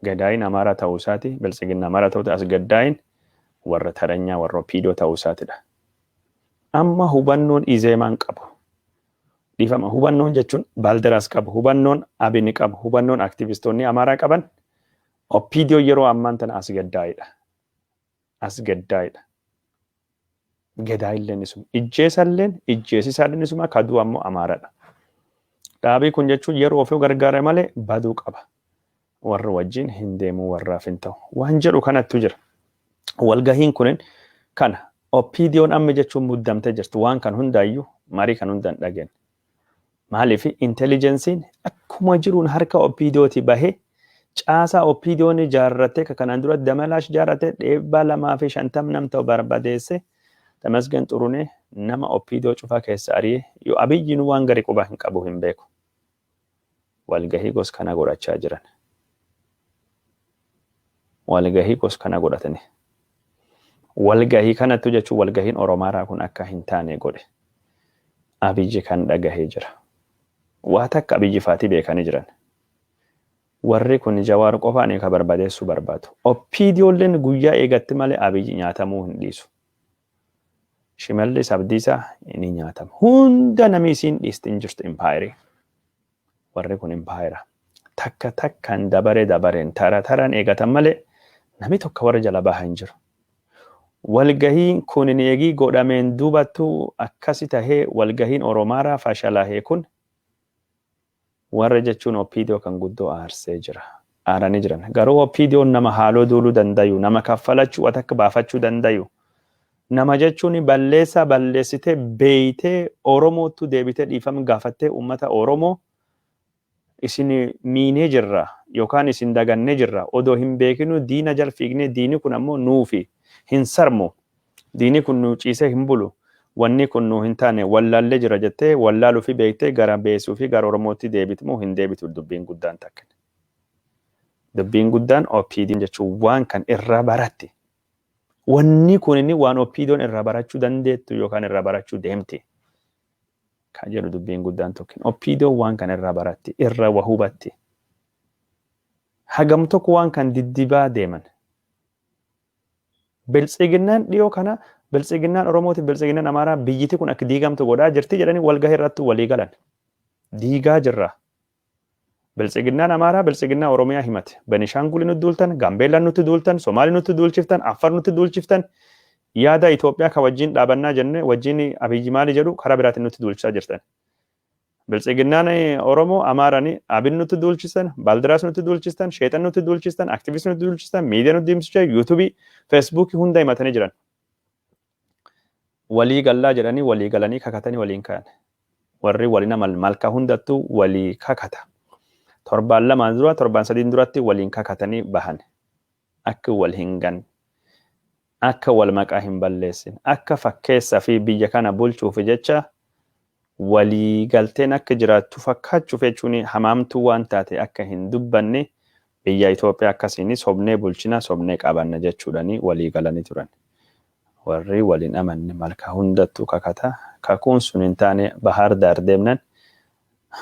Gadaayiin Amaaraa ta'uu isaati, Biltsiginna Amaaraa ta'uu, Asgaddaayiin warra taranyaa, warra OPDO ta'uu isaatidha. Amma hubannoon Izeemaan qabu. Dhiifama, hubannoon jechuun Baaldaraas qabu, hubannoon Abini qabu, hubannoon aktivistoonni Amaaraa qaban, OPDO yeroo ammaan tana Asgaddaayiidha. Asgaddaayidha. Gadaayilleen isuma. Ijjeesalleen ijjeesisaalleen isuma, kaduu ammoo Amaaradha. Dhaabii kun jechuun yeroo ofii gargaare malee baduu qaba. Warra wajjin hin deemuu, warraaf hin ta'u. Waan jedhu kanattu jira. Walgahiin kunin kana OPDOn amma jechuun muddamtee jirti. Waan kan hundaayyuu marii kan hundaan dhageen. Maaliif? Intelligensiin akkuma jiruun harka OPDOti bahee, caasaa OPDOn ijaarratee, ka kanaan dura Damalaash ijaarratee 250 nam ta'u barbadeesse, Tamasgen Xurunee nama OPDO cufaa keessa ari'ee, yoo Abiyyiin waan gari quba hin qabu, hin beeku. Walgahii gos kana godhachaa jiran. Walgahii gos kana godhatanii. Walgahii kanattu jechuun walgahiin Oromaaraa kun akka hin taane godhe. Abiyyi kan dhagahee jira. Waa takka Abiyyi faatii beekanii jiran. Warri kun Jawaar qofaan ka barbadeessuu barbaadu. OPDOlleen guyyaa eegatti malee Abiyyi nyaatamuu hin dhiisu. Shimallis Abdiisaa ni nyaatama. Hunda namni isiin dhiisti hin jirtu impaayirii. Warri kun impaayira. Takka takkaan, dabaree dabareen, tara taraan eegatan malee namni tokko warra jala bahaa hin jiru. Walgahiin kun eegii godhameen duubattu akkasi tahee, walgahiin Oromaaraa fashalaahee kun warra jechuun OPDO kan guddoo aarsee jira. Aaranii jiran. Garuu OPDOn nama haaloo duuluu dandayu, nama kaffalachuu, akka baafachuu dandayu. Nama jechuun balleessaa balleessitee beeytee Oromootu deebitee dhiifama gaafattee, uummata Oromoo isin miinee jirra yookaan isin dagannee jirra, odoo hin beekinu diina jal fiignee, diini kun ammoo nuufi hin sarmu, diini kun nu ciisee hin bulu, wanni kun nu hin taane, wallaallee jira jettee wallaaluu fi beektee gara beesuu fi gara Oromootti deebitu moo hin deebitu, dubbiin guddaan takka. Dubbiin guddaan OPD'n jechuun waan kan irraa baratti. Wanni kun inni waan OPD'n irraa barachuu dandeettu yookaan irraa barachuu deemti. Kan jedhu dubbiin guddaan tokko. OPD'n waan kan irraa baratti, irraa waa hubatti. Hagam tokko waan kan diddibaa deeman. Biltsiginnaan dhiyoo kana, Biltsiginnaan Oromootiif Biltsiginnaan Amaaraa biyyiti kun akka diigamtu godhaa jirti jedhanii walgahii irratti walii galan. Diigaa jirra. Biltsiginnaan Amaaraa Biltsiginnaa Oromiyaa himate. Benishaangulii nutti duultan, Gaambeellaan nutti duultan, Somaalii nutti duulchiftan, Affar nutti duulchiftan. Yaada Itoophiyaa ka wajjin dhaabannaa jenne wajjin Abiyyi maali jedhu karaa biraatiin nutti duulchisaa jirtan. Biltsiginnaan Oromoo Amaaranii Abin nutti duulchistan, Baaldiraas nutti duulchistan, Sheexan nutti duulchistan, Aktivistii nutti duulchistan, miidiyaa nutti duulchistan, Yuutuubii, Feesbuukii hunda himatanii jiran. Walii gallaa jedhanii walii galanii kakatanii waliin ka'an. Warri waliin amal malka hundattuu walii kakata. Torbaan lamaan dura, torbaan sadiin duratti waliin kakatanii bahan. Akka wal hin ganne, akka wal maqaa hin balleessin, akka fakkeessaa fi biyya kana bulchuuf jecha walii galteen akka jiraattu fakkaachuuf jechuun hamaamtuu waan taate akka hin dubbanne, biyya Itoophiyaa akkasiin sobnee bulchina, sobnee qabanna jechuudhani walii galanii turan. Warri waliin amanne malka hundattuu kakata. Kakuun sun hin taane. Bahar Daar deemnan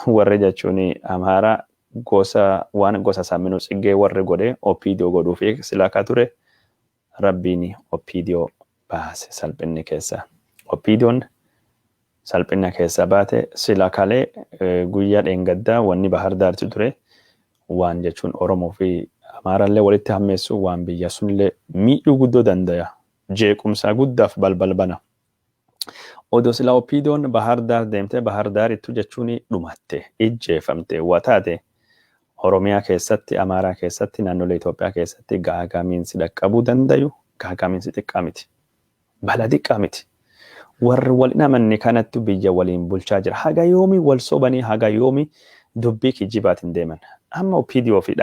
warri jechuun Amaaraa gosa waan gosa Saaminuu Tsiggee warri godhe OPDO godhuuf silaa ka ture, Rabbiin OPDO baase salphinni keessa. OPDOn salphina keessa baate. Sila kalee guyyaa dheengaddaa wanni Bahar Daarti ture waan jechuun Oromoo fi Amaarallee walitti hammeessu, waan biyya sunillee miidhuu guddoo dandaya. Jeequmsa guddaaf balbal bana. Odoo sila OPDOn Bahar Daar deemtee Bahar Daarittu jechuun dhumatte, ijjeefamte, wataate, Oromiyaa keessatti, Amaaraa keessatti, naannolee Itoophiyaa keessatti gaagamiinsi dhaqqabuu dandayu gaagamiinsi xiqqaa miti. Bala xiqqaa miti. Warri wal hin amanne kanattu biyya waliin bulchaa jira. Haga yoomii wal sobanii, haga yoomii dubbii kijibaatiin deeman? Amma OPDO fi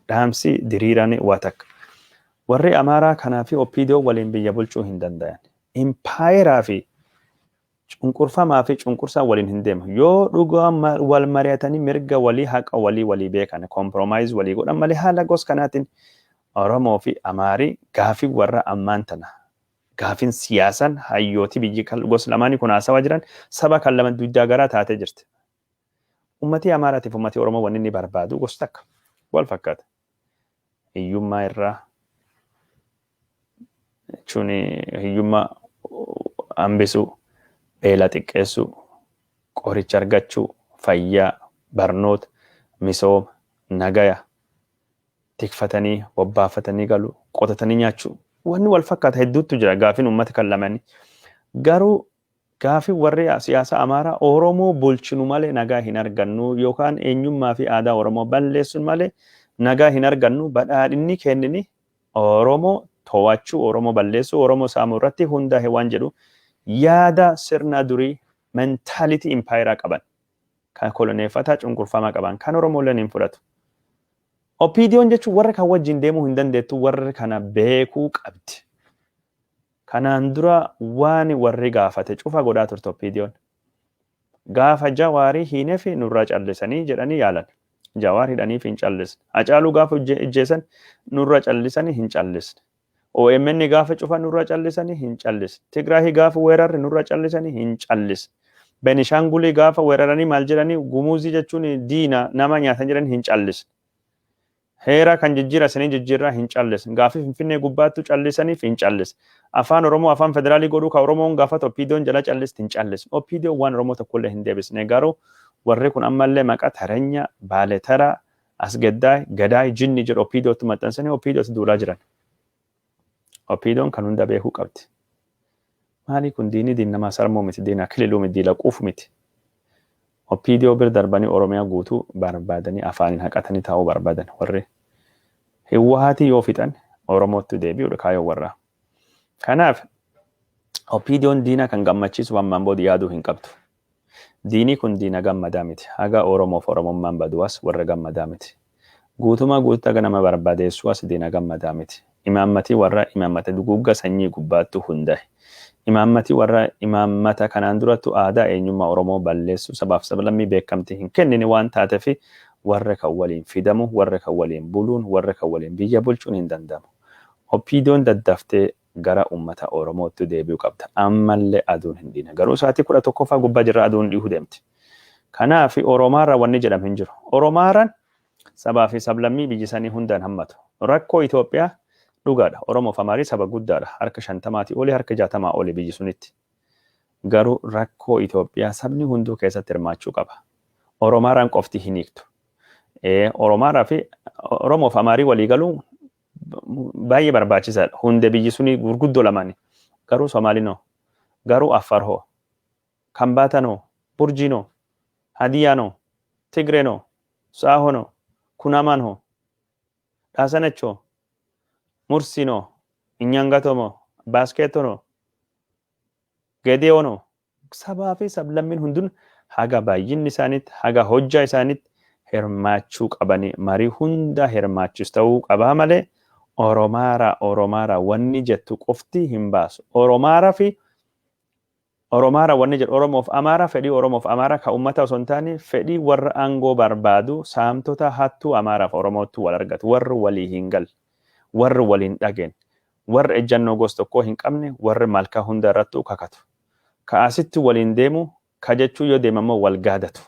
dhaamsi diriiraan waa takka. Warri Amaaraa kanaa fi OPDO waliin biyya bulchuu hin dandayan. Impaayeraa fi cunqurfamaa fi cunqursaa waliin hin deemu. Yoo dhugaa wal mari'atanii mirga walii, haqa walii walii beekan, compromise walii godhan malee, haala gos kanaatiin Oromoo fi Amaarii gaafii warra ammaan tana gaafin siyaasan hayyooti biyyi gos lamaanii kun haasawaa jiran saba kan lama dugdaa garaa taatee jirti. Ummatii Amaaraatiif ummatii Oromoo wanni inni barbaadu gosa takka wal fakkaata. Hiyyummaa irraa jechuun hiyyummaa hambisuu, beela xiqqeessuu, qoricha argachuu, fayyaa, barnoota, misooma, nagaya, tikfatanii bobbaafatanii galuu, qotatanii nyaachuu. Wanni wal fakkaata hedduutu jira gaafin uummata kan lamanii. Garuu gaafin warri siyaasa Amaaraa Oromoo bulchinu malee nagaa hin argannu, yookaan eenyummaa fi aadaa Oromoo balleessuun malee nagaa hin argannu, badhaadhinni kennini Oromoo to'achuu, Oromoo balleessuu, Oromoo saamuu irratti hundaa'e waan jedhu yaada sirna durii, mentality impaayeraa qaban, kan koloneeffataa cunqurfamaa qaban kan Oromooleen hin fudhatu. OPDOn jechuun warra kan wajjin deemuu hin dandeettu, warri kana beekuu qabdi. Kanaan dura waan warri gaafate cufa godhaa turte OPDOn. Gaafa Jawaarii hiineef nurraa callisanii jedhanii yaalan. Jawaar hidhaniif hin callisne. Hacaaluu gaafa ijjeessan nurra callisanii hin callisne. OMN gaafa cufan nurra callisanii hin callisne. Tigraahii gaafa weerarri nurra callisanii hin callisne. Benishaangulii gaafa weeraranii maal jedhanii, Gumuuzii jechuun diina nama nyaatan jedhanii hin callisne. Heera kan jijjiira sanii jijjiirraa hin callisne. Gaafii Finfinnee gubbaattu callisaniif hin callisne. Afaan Oromoo afaan federaalii godhuu ka Oromoon gaafatu OPDOn jala callisti hin callisne. OPDOn waan Oromoo tokkollee hin deebisne. Garuu warri kun ammallee maqaa tareenya baaletara asgeddaay gadaay jinni jedhu OPDOtti maxxansanii OPDOtti duulaa jiran. OPDOn kan hunda beekuu qabdi. Maali kun? Diinii diin namaa sarmuu miti, diinaa kililuu miti, diila quufu miti. OPDO bir darbanii Oromiyaa guutuu barbaadanii afaaniin haqatanii taa'uu barbaadan warri. Hiwwahaatii yoo fixan Oromootti deebi'uudha kaayoo warraa. Kanaaf OPDOn diina kan gammachiisu ammaan booda yaaduu hin qabdu. Diinii kun diina gammadaa miti. Haga Oromoof Oromummaan badu'as warra gammadaa miti. Guutumaa guututti haga nama barbadeessuu as diina gammadaa miti. Imaammatii warra imaammata duguugga sanyii gubbaattu hundaa'e. Imaammatii warra imaammata kanaan durattu aadaa eenyummaa Oromoo balleessuu, sabaaf sablammii beekamtii hin kennine waan taateef, warra kan waliin fidamu, warra kan waliin buluun, warra kan waliin biyya bulchuun hin danda'amu. OPDOn daddaftee gara uummata Oromootti deebi'uu qabda. Ammallee aduun hin dhiine. Garuu sa'aatii 11ffaa gubbaa jirra, aduun dhihuu deemti. Kanaaf Oromaarra wanni jedhamu hin jiru. Oromaaraan sabaa fi sablammii biyyi sanii hundaan hammatu. Rakkoo Itoophiyaa dhugaadha. Oromoof Amaarii saba guddaadha. Harka 50-tii olii, harka 60 olii biyyi sunitti. Garuu rakkoo Itoophiyaa sabni hunduu keessatti hirmaachuu qaba. Oromaaraan qofti hin hiiktu. Oromaaraa fi Oromoof Amaarii walii galuun baay'ee barbaachisaadha. Hunde biyyi suni gurguddoo lamaani. Garuu Somaalinoo, garuu Affaar hoo, Kambaatanoo, Burjiinoo, Hadiyaanoo, Tigreenoo, Saahonoo, Kunamaan hoo, Dhaasanachoo, Mursinoo, Inyaangatomoo, Baaskeetonoo, Gedeyoonoo, sabaa fi sablammiin hundun haga baay'inni isaaniitti, haga hojjaa isaaniitti hirmaachuu qabanii, marii hunda hirmaachis ta'uu qabaa malee Oromaara Oromaara wanni jettu qofti hin baasu. Oromaara fi Oromaara wanni jedhu Oromoof Amaara, fedhii Oromoof Amaara ka uummata osoo hin taane fedhii warra aangoo barbaadu, saamtota hattuu Amaaraaf Oromootti wal argatu, warri walii hin galle, warri waliin dhageen, warri ejjannoo gosa tokkoo hin qabne, warri malkaa hunda irrattuu kakatu. Ka asitti waliin deemu, ka jechuu yoo deema immoo wal gaadatu,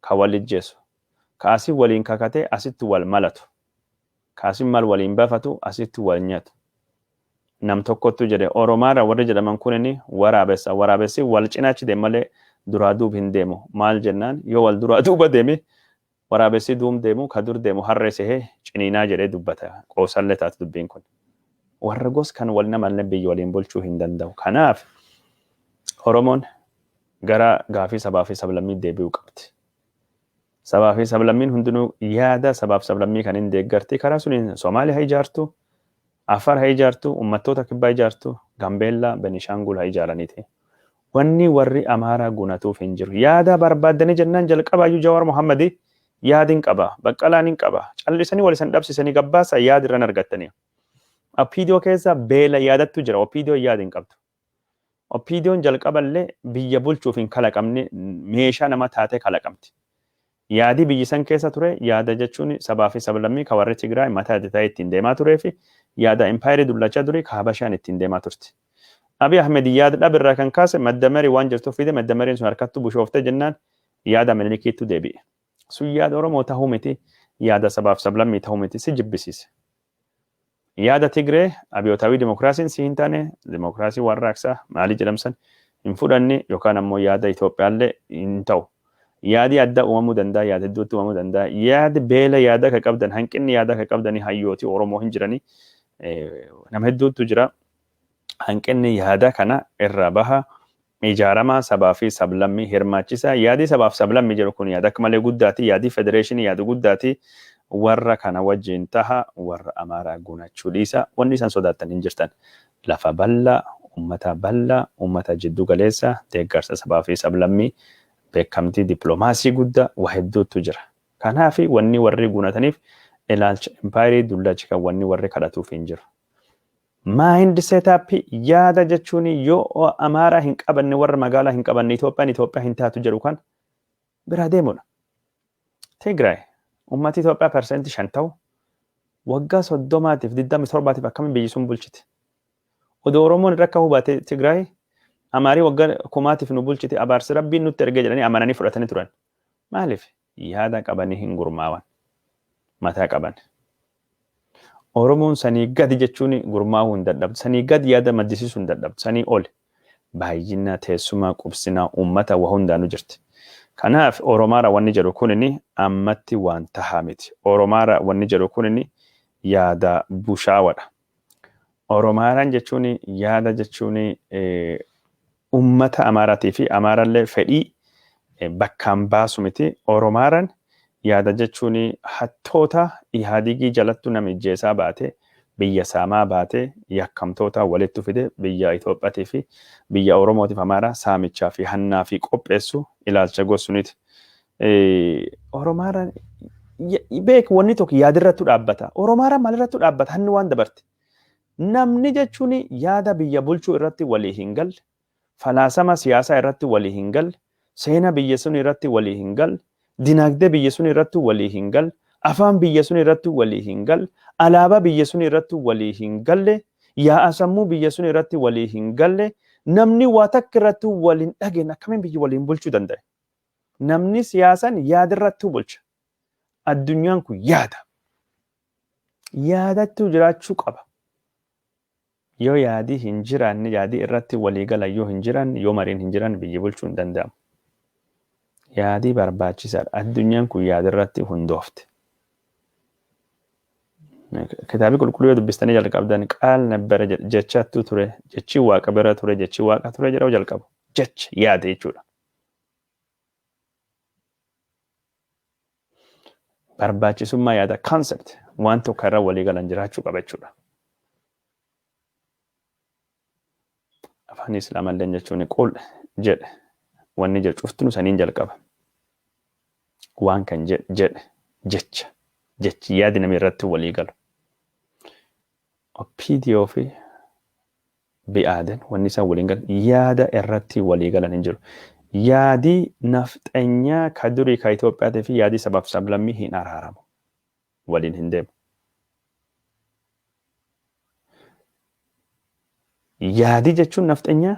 ka wal ijjeessu. Ka asii waliin kakatee asitti wal malatu. Ka asin mal waliin bafatu, asitti wal nyaatu. Nam tokkottu jedhe, Oromaara warri jedhaman kunini waraabessa. Waraabessi wal cinaachi deema malee duraa duub hin deemu. Maal jennaan, yoo wal duraa duuba deeme, waraabessi duum deemu ka dur deemu harree sehee ciniinaa jedhee dubbata. Qoosallee taatu dubbiin kun. Warra gos kan wal namallee biyya waliin bulchuu hin danda'u. Kanaaf Oromoon gara gaafii sabaa fi sablammii deebi'uu qabdi. Sabaa fi sablammiin hundinuu yaada sabaaf sablammii kan hin deeggarti. Karaa suniin Somaalee haa ijaartu, Afar haa ijaartu, uummattoota kibbaa ijaartu, Gambeellaa, Benishaangul haa ijaaraniiti. Wanni warri Amaaraa gunatuuf hin jiru. Yaada barbaaddanii jennaan jalqabaayyuu Jawaar Mohammadi yaadin qaba, Baqqalaan hin qaba. Callisanii wal isan dhabsisanii gabbaasa yaada irran argattanii. OPDO keessa beela yaadattu jira. OPDO yaada hin qabdu. OPDOn jalqaballee biyya bulchuuf hin kalaqamne, meeshaa nama taatee kalaqamti. Yaadi biyyi san keessa ture yaada jechuun sabaa fi sablammii ka warri Tigraay mataa itti ta'ee ittiin deemaa turee fi yaada impaayerii dullachaa durii ka Habashaan ittiin deemaa turte. Abiy Ahmed yaada dhab irraa kan kaase maddamarii waan jirtuuf fide, maddamariin sun harkattu bushooftee jennaan yaada Minilikiittu deebi'e. Sun yaada Oromoo tahuu miti, yaada sabaaf sablammii tahuu miti, si jibbisiise. Yaada Tigree abiyootaawii dimokiraasiin si hin taane, dimokiraasii warraaqsaa maalii jedhamsan hin fudhanne, yookaan ammoo yaada Itoophiyaallee hin ta'u. Yaadi addaa uumamuu danda'a, yaada hedduutti uumamuu danda'a. Yaadi beela yaada ka qabdan, hanqinni yaada ka qabdanii hayyootii Oromoo hin jiranii, nama hedduutu jira. Hanqinni yaada kana irraa baha, ijaaramaa sabaa fi sablammii hirmaachisaa. Yaadii sabaaf sablammii jedhu kun yaada akka malee guddaati. Yaadii federeeshinii yaada guddaati. Warra kana wajjin taha, warra Amaaraa gunachuu dhiisa. Wanni isaan sodaattan hin jirtan. Lafa bal'aa, uummata bal'aa, uummata jiddu galeessa, deeggarsa sabaa fi sablammii, beekamtii dippiloomaasii guddaa, waa hedduutu jira. Kanaaf wanni warri gunataniif ilaalcha impaayerii dullachi kan wanni warri kadhatuuf hin jiru. Mind setup, yaada jechuun yoo Amaaraa hin qabanne, warra magaalaa hin qabanne, Itoophiyaan Itoophiyaa hin taatu jedhu kan biraa deemudha. Tigraay uummati Itoophiyaa 5% ta'u waggaa 30tiif 27tiif akkamiin biyyi sun bulchite? Odoo Oromoon irra akka hubate Tigraay Amaarii waggaa kumaatiif nu bulchite, abaarsi rabbiin nutti ergee jedhanii amananii fudhatanii turan. Maaliif? Yaada qabanii hin gurmaawan. Mataa qaban. Oromoon sanii gadi jechuun gurmaa'uu hin dadhabdu. Sanii gadi yaada maddisiisuu hin dadhabdu. Sanii ol. Baay'ina teessuma qubsinaa uummata waa hundaanuu jirti. Kanaaf Oromaara wanni jedhu kunini ammatti waan tahaa miti. Oromaara wanni jedhu kunini yaada bushaawadha. Oromaaraan jechuun yaada jechuun uummata Amaaraatii fi Amaarallee fedhii bakkaan baasu miti. Oromaaraan yaada jechuun hattoota Ihaadigii jalattu nama ijjeesaa baate, biyya saamaa baate, yakkamtoota walittu fide, biyya Itoophiyaatii fi biyya Oromootiif Amaaraa saamichaa fi hannaa fi qopheessu ilaalcha gosuniti. Oromaaraan beek, wanni tokko yaadirrattu dhaabbata. Oromaaraan maalirrattu dhaabbata? Hanni waan dabarte. Namni jechuun yaada biyya bulchuu irratti walii hin galle, falaasama siyaasaa irratti walii hin galle, seenaa biyya sun irratti walii hin galle, dinagdee biyya sun irratti walii hin galle, afaan biyya sun irratti walii hin galle, alaabaa biyya sun irratti walii hin galle, yaa'a sammuu biyya sun irratti walii hin galle, namni waa takka irratti waliin dhageen akkamiin biyya waliin bulchuu danda'e? Namni siyaasan yaada irratti bulcha. Addunyaan kun yaada. Yaadattuu jiraachuu qaba. Yoo yaadii hin jiraanne, yaadii irratti walii galan yoo hin jiraanne, yoo mariin hin jiraanne, biyya bulchuu hin danda'amu. Yaadii barbaachisaadha. Addunyaan kun yaada irratti hundoofte. Kitaabni qulqulluu yoo dubbistanii jalqabdan, qaal nabbara jechattu ture, jechi waaqa bira ture, jechi waaqa ture jedhuu jalqabu. Jecha yaada jechuudha. Barbaachisummaa yaada, concept, waan tokko irra walii galan jiraachuu qaba jechuudha. Afaan Islaamallee jechuun qul jedhe. Wanni jedhu cuftinu saniin jalqaba. Waan kan jedhe jecha jechi yaadi namni irratti walii galu. OPDO fi Bi'aaden wanni isaan waliin galan yaada irratti walii galan hin jiru. Yaadi nafxanyaa ka durii ka Itoophiyaatii fi yaadii sabaaf sablammii hin araaramu. Waliin hin deemu. Yaadii jechuun nafxanyaa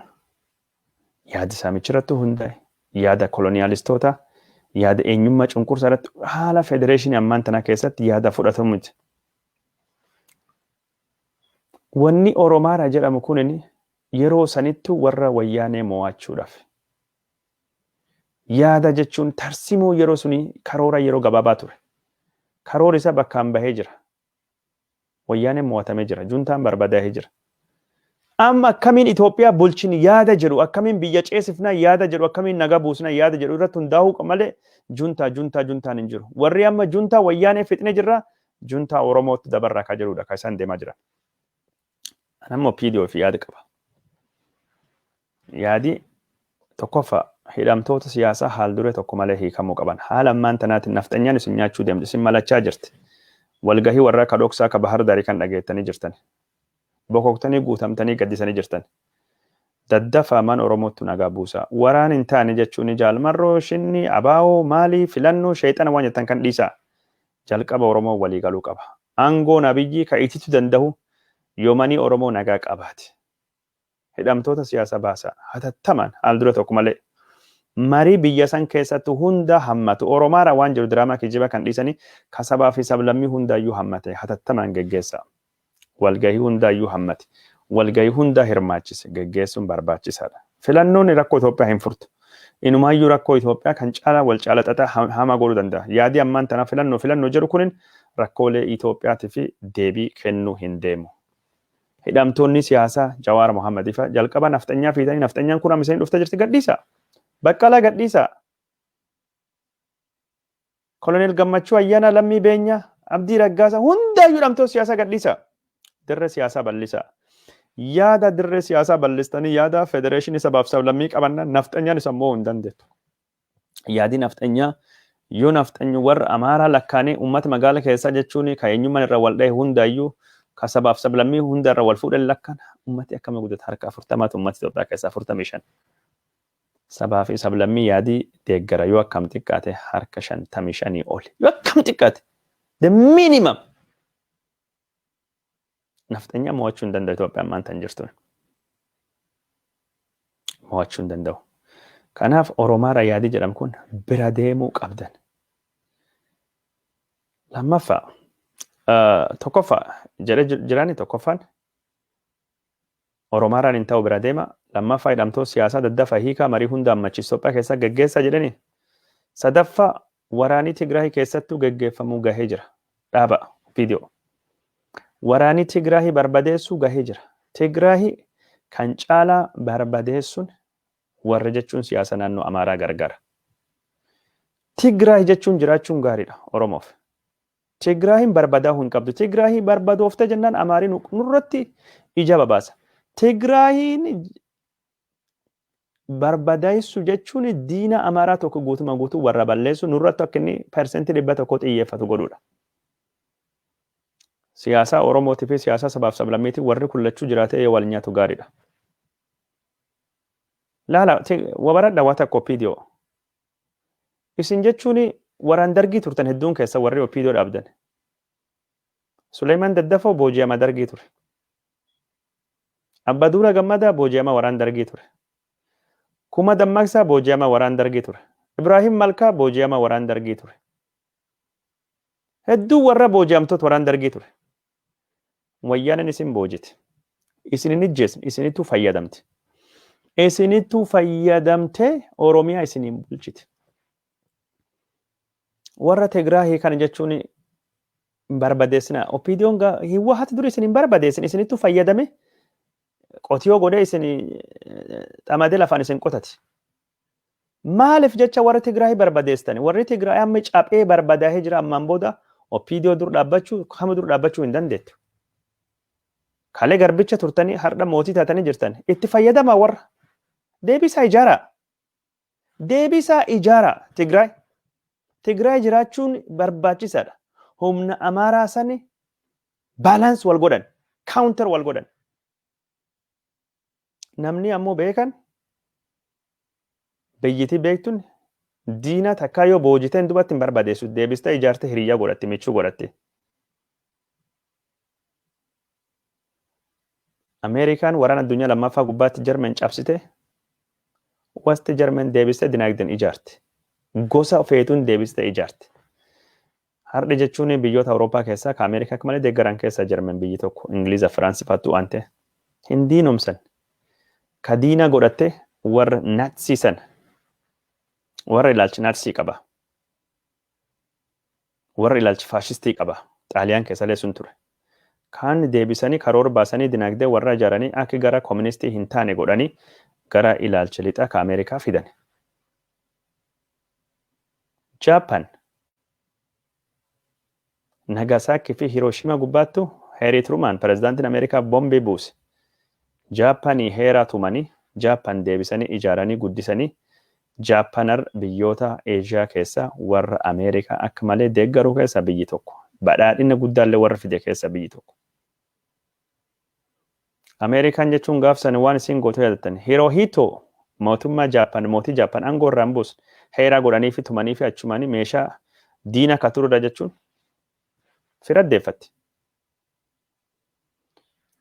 yaada saamicha irratti hundaa'e, yaada koloniyaalistootaa, yaada eenyummaa cunqursaa irratti haala federeeshinii ammaan tanaa keessatti yaada fudhatamu miti. Wanni Oromaaraa jedhamu kunin yeroo sanittu warra wayyaanee mo'achuudhaaf. Yaada jechuun tarsimoo yeroo suni karoora yeroo gabaabaa ture. Karoorri isaa bakkaan bahee jira. Wayyaaneen mo'atamee jira. Juntaan barbadaa'ee jira. Amma akkamiin Itoophiyaa bulchin yaada jedhu, akkamiin biyya ceesifnaa yaada jedhu, akkamiin nagaa buusnaa yaada jedhu irratti hundaa'uu malee juntaa juntaa juntaan hin jiru. Warri amma juntaa wayyaanee fixnee jirra, juntaa Oromootti dabarraa ka jedhudha ka isaan deemaa jiran. Ani ammoo PDO fi yaada qaba. Yaadi tokkoffaa hidhamtoota siyaasaa haal duree tokko malee hiikamuu qaban. Haala ammaan tanaatiin nafxanyaan isin nyaachuu deemti, isin malachaa jirti. Walgahii warraa ka dhoksaa ka Bahar Daarii kan dhageettanii jirtan. Bokoktanii guutamtanii gaddisanii jirtan. Daddafaa man Oromootti nagaa buusaa. Waraan hin taane jechuun jaalmarroo, shinni, abaawoo, maalii, filannoo, sheexana waan jettan kan dhiisaa. Jalqaba Oromoo walii galuu qaba. Aangoon Abiyyii ka ititu danda'u yoomanii Oromoo nagaa qabaate. Hidhamtoota siyaasaa baasaa. Hatattamaan haal dura tokko malee. Marii biyya san keessattu hunda hammatu. Oromaara waan jiru diraamaa kijiba kan dhiisanii ka sabaa fi sablammii hundaayyuu hammate hatattamaan geggeessaa. Walgahii hundaayyuu hammate. Walgahii hunda hirmaachise geggeessuun barbaachisaadha. Filannoon rakkoo Itoophiyaa hin furtu. Inumaayyuu rakkoo Itoophiyaa kan caalaa wal caala xaxaa hamaa godhuu danda'a. Yaadii ammaan tana filannoo filannoo jedhu kunin rakkoolee Itoophiyaatii fi deebii kennuu hin deemu. Hidhamtoonni siyaasaa Jawaar Mohaammed ifa jalqaba nafxanyaa fiitanii nafxanyaan kun amma isin dhuftee jirti gadhiisaa. Baqqalaa gadhiisaa. Koloneel Gammachuu Ayyaanaa Lammii Beenyaa Abdii Raggaasaa hundaayyuu hidhamtoota siyaasaa gadhiisaa. Dirree siyaasaa bal'isaa. Yaada dirree siyaasaa bal'istanii yaada federeeshinii sabaaf sablammii qabanna nafxanyaan isa immoo hin dandeettu. Yaadi nafxanyaa yoo nafxanyu warra Amaaraa lakkaanee uummata magaala keessaa jechuun ka eenyummaan irra wal dhahe hundaayyuu ka sabaaf sablammii hunda irra wal fuudhan lakkaan uummati akkama guddata harka 40tu uummata Itoophiyaa keessaa 45. Sabaa fi sablammii yaadii deeggara yoo akkam xiqqaate harka 55 oli. Yoo akkam xiqqaate the minimum. Nafxanyaa mo'achuu hin danda'u Itoophiyaan maanta hin jirtu. Mo'achuu hin danda'u. Kanaaf Oromaara yaadii jedhamu kun bira deemuu qabdan. Lammaffaa tokkoffaa jedhee jiraani tokkoffaan Oromaaraan hin ta'u bira deema. Lammaffaa hidhamtoota siyaasaa daddafa hiikaa marii hunda hammachiisu Itoophiyaa keessaa geggeessaa jedhani. Sadaffaa waraanii Tigraay keessattuu geggeeffamuu gahee jira. Dhaaba viidiyoo. Waraanii Tigraay barbadeessuu gahee jira. Tigraay kan caalaa barbadeessuun warra jechuun siyaasa naannoo Amaaraa gargaara. Tigraay jechuun jiraachuun gaariidha Oromoof. Tigraayiin barbadaahuu hin qabdu. Tigraayii barbadooftee jennaan Amaariin nurratti ija babaasa. Tigraayiin barbadaayessu jechuun diina Amaaraa tokko guutuma guutuu warra balleessu nurratti akka inni 100% xiyyeeffatu godhuudha. Siyaasaa Oromootii fi siyaasaa sabaaf sablammiitiin warri kun lachuu jiraatee yoo wal nyaatu gaariidha. Laala wabaradha waa takka OPDO. Isin jechuun waraan dargii turtan hedduun keessa warri OPDO dhaabdan. Suleeman Daddafoo booji'ama dargii ture. Abbaduula Gammadaa booji'ama waraan dargii ture. Kuma Dammaqsaa booji'ama waraan dargii ture. Ibraahim Malkaa booji'ama waraan dargii ture. Hedduu warra booji'amtoota waraan dargii ture. Wayyaanen isin boojite. Isin hin ijjeesne, isinittuu fayyadamte. Isinittuu fayyadamtee Oromiyaa isiniin bulchite. Warra Tigraahii kana jechuun hin barbadeessina. OPDOn Hiwwahat duri isin hin barbadeessin, isinittuu fayyadame qotiyoo godhee isin xamadee lafaan isin qotate. Maaliif jecha warra Tigraay barbadeessitani? Warri Tigraay amma caphee barbadaahee jira ammaan booda OPDO dur dhaabbachuu kama dur dhaabbachuu hin dandeettu. Kalee garbicha turtanii har'a mootii taatanii jirtan. Itti fayyadamaa warra. Deebisaa ijaaraa. Deebisaa ijaaraa Tigraay. Tigraay jiraachuun barbaachisaadha. Humna Amaaraa sani balance wal godhan, counter wal godhan. Namni ammoo beekan, biyyitii beektun, diina takkaa yoo boojiteen dubatti hin barbadeessu, deebistee ijaarte, hiriyyaa godhatti, michuu godhatti. Ameerikaan waraana addunyaa lammaffaa gubbaatti Jarman cabsite, West German deebistee dinaagdeen ijaarte. Gosa feetuun deebistee ijaarte. Har'i jechuun biyyoota Awurooppaa keessaa ka Ameerikaa akka malee deeggaran keessaa Jarman biyyi tokko, Ingiliza, Firaansi fattuu waan ta'e hin diinomsan. Ka diina godhatte warra Natsii sana, warra ilaalcha Natsii qaba. Warra ilaalcha faashistii qaba. Xaaliyaan keessallee sun ture. Kaan deebisanii karoora baasanii dinaagdee warra ijaaranii akka gara kooministii hin taane godhanii gara ilaalcha lixaa ka Ameerikaa fidan. Jaapan Nagasaakii fi Hiroshima gubbaattu Heerii Trumaan pirezidaantiin Ameerikaa bombii buuse. Jaapanii heeraa tumanii Jaapan deebisanii ijaaranii guddisanii, Jaapanar biyyoota Eeshiyaa keessa warra Ameerikaa akka malee deeggaruu keessa biyyi tokko. Badhaadhina guddaallee warra fide keessa biyyi tokko. Ameerikaan jechuun gaafsan waan isin goote yaadattan. Hirohito mootummaa Jaapan, mootii Jaapan aangoo irraa hin buusne. Heeraa godhanii fi tumanii fi achumaanii meeshaa diina ka turudha jechuun firaddeeffatti.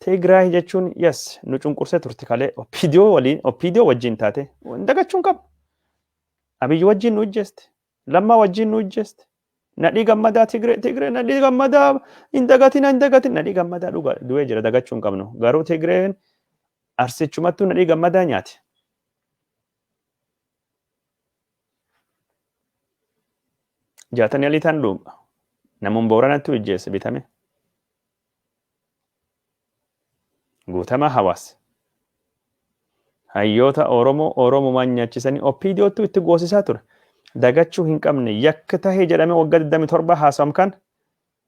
Tigraay jechuun, yes, nu cunqursee turte kalee OPDO waliin, OPDO wajjin taate dagachuun qabu. Abiyyi wajjin nu ijjeeste. Lammaa wajjin nu ijjeeste. Nadhii Gammadaa, Tigree, Tigree Nadhii Gammadaa hin dagatin, hin dagatin. Nadhii Gammadaa dhugaa du'ee jira, dagachuu hin qabnu. Garuu Tigreen arsichumattuu Nadhii Gammadaa nyaate. Jaatanii alii taan dhuuma. Namuun Booranattu ijjeesse bitame. Guutamaa Hawaas. Hayyoota Oromoo Oromumaan nyaachisanii OPDOttu itti goosisaa ture. Dagachuu hin qabne, yakka tahee jedhamee waggaa 27 haasawam kan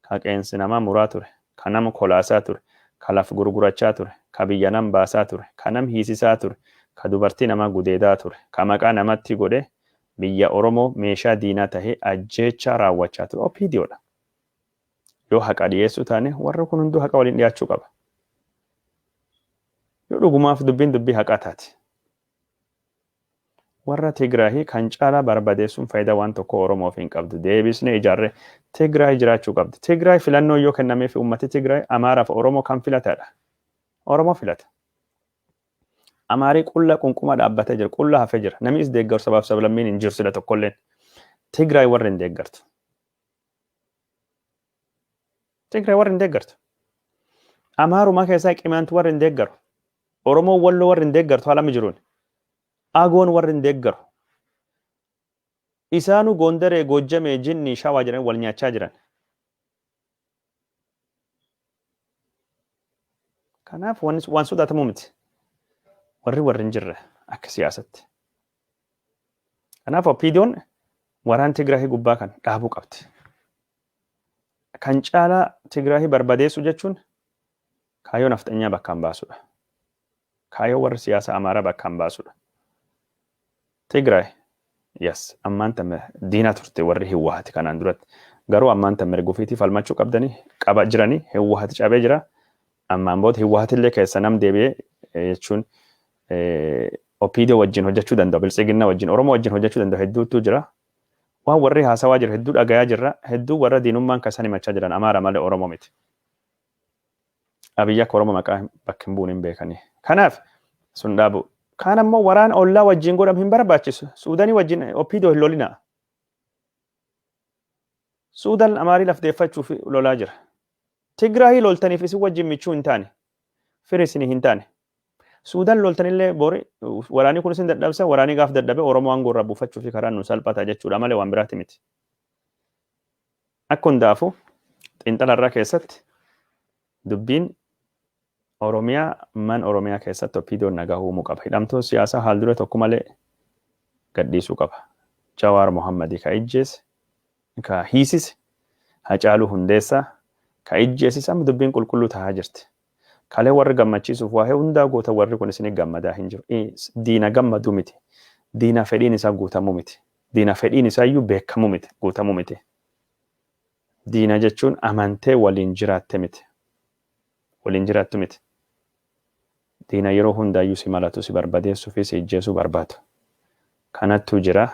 ka qeensi namaa muraa ture, ka nama kolaasaa ture, ka laf gurgurachaa ture, ka biyya nam baasaa ture, ka nam hiisisaa ture, ka dubartii namaa gudeedaa ture, ka maqaa namatti godhee biyya Oromoo meeshaa diinaa tahee ajjeechaa raawwachaa ture OPDOdha. Yoo haqa dhiyeessuu taane, warri kun hunduu haqa waliin dhiyaachuu qaba. Yoo dhugumaaf dubbiin dubbii haqaa taate. Warra Tigraahii kan caalaa barbadeessuun faayidaa waan tokko Oromoof hin qabdu. Deebisnee ijaarree Tigraay jiraachuu qabdi. Tigraay filannoo yoo kennameef, uummati Tigraay Amaaraaf Oromoo kan filatadha. Oromoo filata. Amaarii qulla qunquma dhaabbatee jira. Qulla hafee jira. Namni is deeggaru sabaaf sablammiin hin jiru sila tokkolleen. Tigraay warri hin deeggartu. Tigraay warri hin deeggartu. Amaarumaa keessaa Qimaantu warri hin deeggaru. Oromoon Walloo warri hin deeggartu haala jiruun. Agoon warri hin deeggaru. Isaanuu Gondaree, Goojjamee, Jinnii, Shawaa jedhanii wal nyaachaa jiran. Kanaaf waan sodaatamu miti. Warri hin jirre akka siyaasatti. Kanaaf OPDOn waraan Tigraahii gubbaa kan dhaabuu qabdi. Kan caalaa Tigraahii barbadeessu jechuun kaayyoo nafxanyaa bakkaan baasudha. Kaayyoo warri siyaasa Amaaraa bakkaan baasudha. Tigraay, yes, ammaan tan diinaa turte warri Hiwwaati kanaan duratti. Garuu ammaan tan mirga ofiitii falmachuu qabdanii qaba jiranii, Hiwwaati cabee jira. Ammaan booda Hiwwaati illee keessa nam deebi'ee jechuun OPDO wajjin hojjechuu danda'u, Biltsiginnaa wajjin, Oromoo wajjin hojjechuu danda'u hedduutu jira. Waan warri haasawaa jiru hedduu dhagayaa jirra. Hedduu warra diinummaan kan isaan himachaa jiran Amaara malee Oromoo miti. Abiyyi akka Oromoo maqaa bakka hin buune hin beekanii. Kanaaf sun dhaabu. Kaan ammoo waraana ollaa wajjin godhamu hin barbaachisu. Suudanii wajjin OPDO hin lolinaa. Suudaan Amaarii lafdeeffachuuf lolaa jira. Tigraahii loltaniif isin wajjin michuu hin taane. Firi isinii hin taane. Suudaan loltanillee bori waraanni kun isin dadhabsa, waraanni gaaf dadhabe Oromoo aangoo irraa buufachuu fi karaan nu salphata jechuudha malee waan biraati miti. Akka hundaafuu xiinxala irraa keessatti dubbiin Oromiyaa man Oromiyaa keessatti OPDOn nagaa uumuu qaba. Hidhamtoota siyaasaa haal dure tokko malee gadhiisuu qaba. Jawaar Mohammadii ka ijjeese, ka hiisise, Hacaaluu Hundeessaa ka ijjeesise, amma dubbiin qulqulluu tahaa jirti. Kalee warri gammachiisuuf waa'ee hundaa goota, warri kun isin gammadaa hin jiru. Diina gammaduu miti. Diina fedhiin isaa guutamuu miti. Diina fedhiin isaa iyyuu beekamuu miti, guutamuu miti. Diina jechuun amantee waliin jiraatte miti. Waliin jiraattu miti. Diina yeroo hundaayyuu si malatu, si barbadeessuu fi si ijjeesuu barbaadu. Kanattu jira.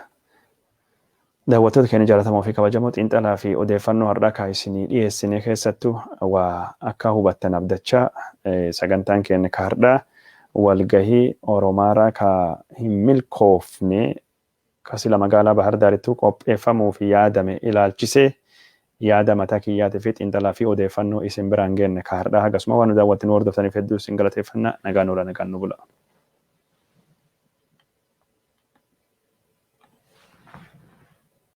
Daawwattoota keenya jaallatamoo fi kabajamoo, xiinxalaa fi odeeffannoo har'aa kaa isinii dhiyeessine keessattuu waa akka hubattan abdachaa, sagantaan keenya ka har'aa walgahii Oromaaraa ka hin milkoofne ka sila magaalaa Bahar Daarittuu qopheeffamuu fi yaadame ilaalchisee yaada mataa kiyyaatii fi xiinxalaa fi odeeffannoo isin biraan geenne ka har'aa hagasuma. Waan nu daawwattan, nu hordoftaniif hedduu isin galateeffannaa. Nagaan oola, nagaan nu bula.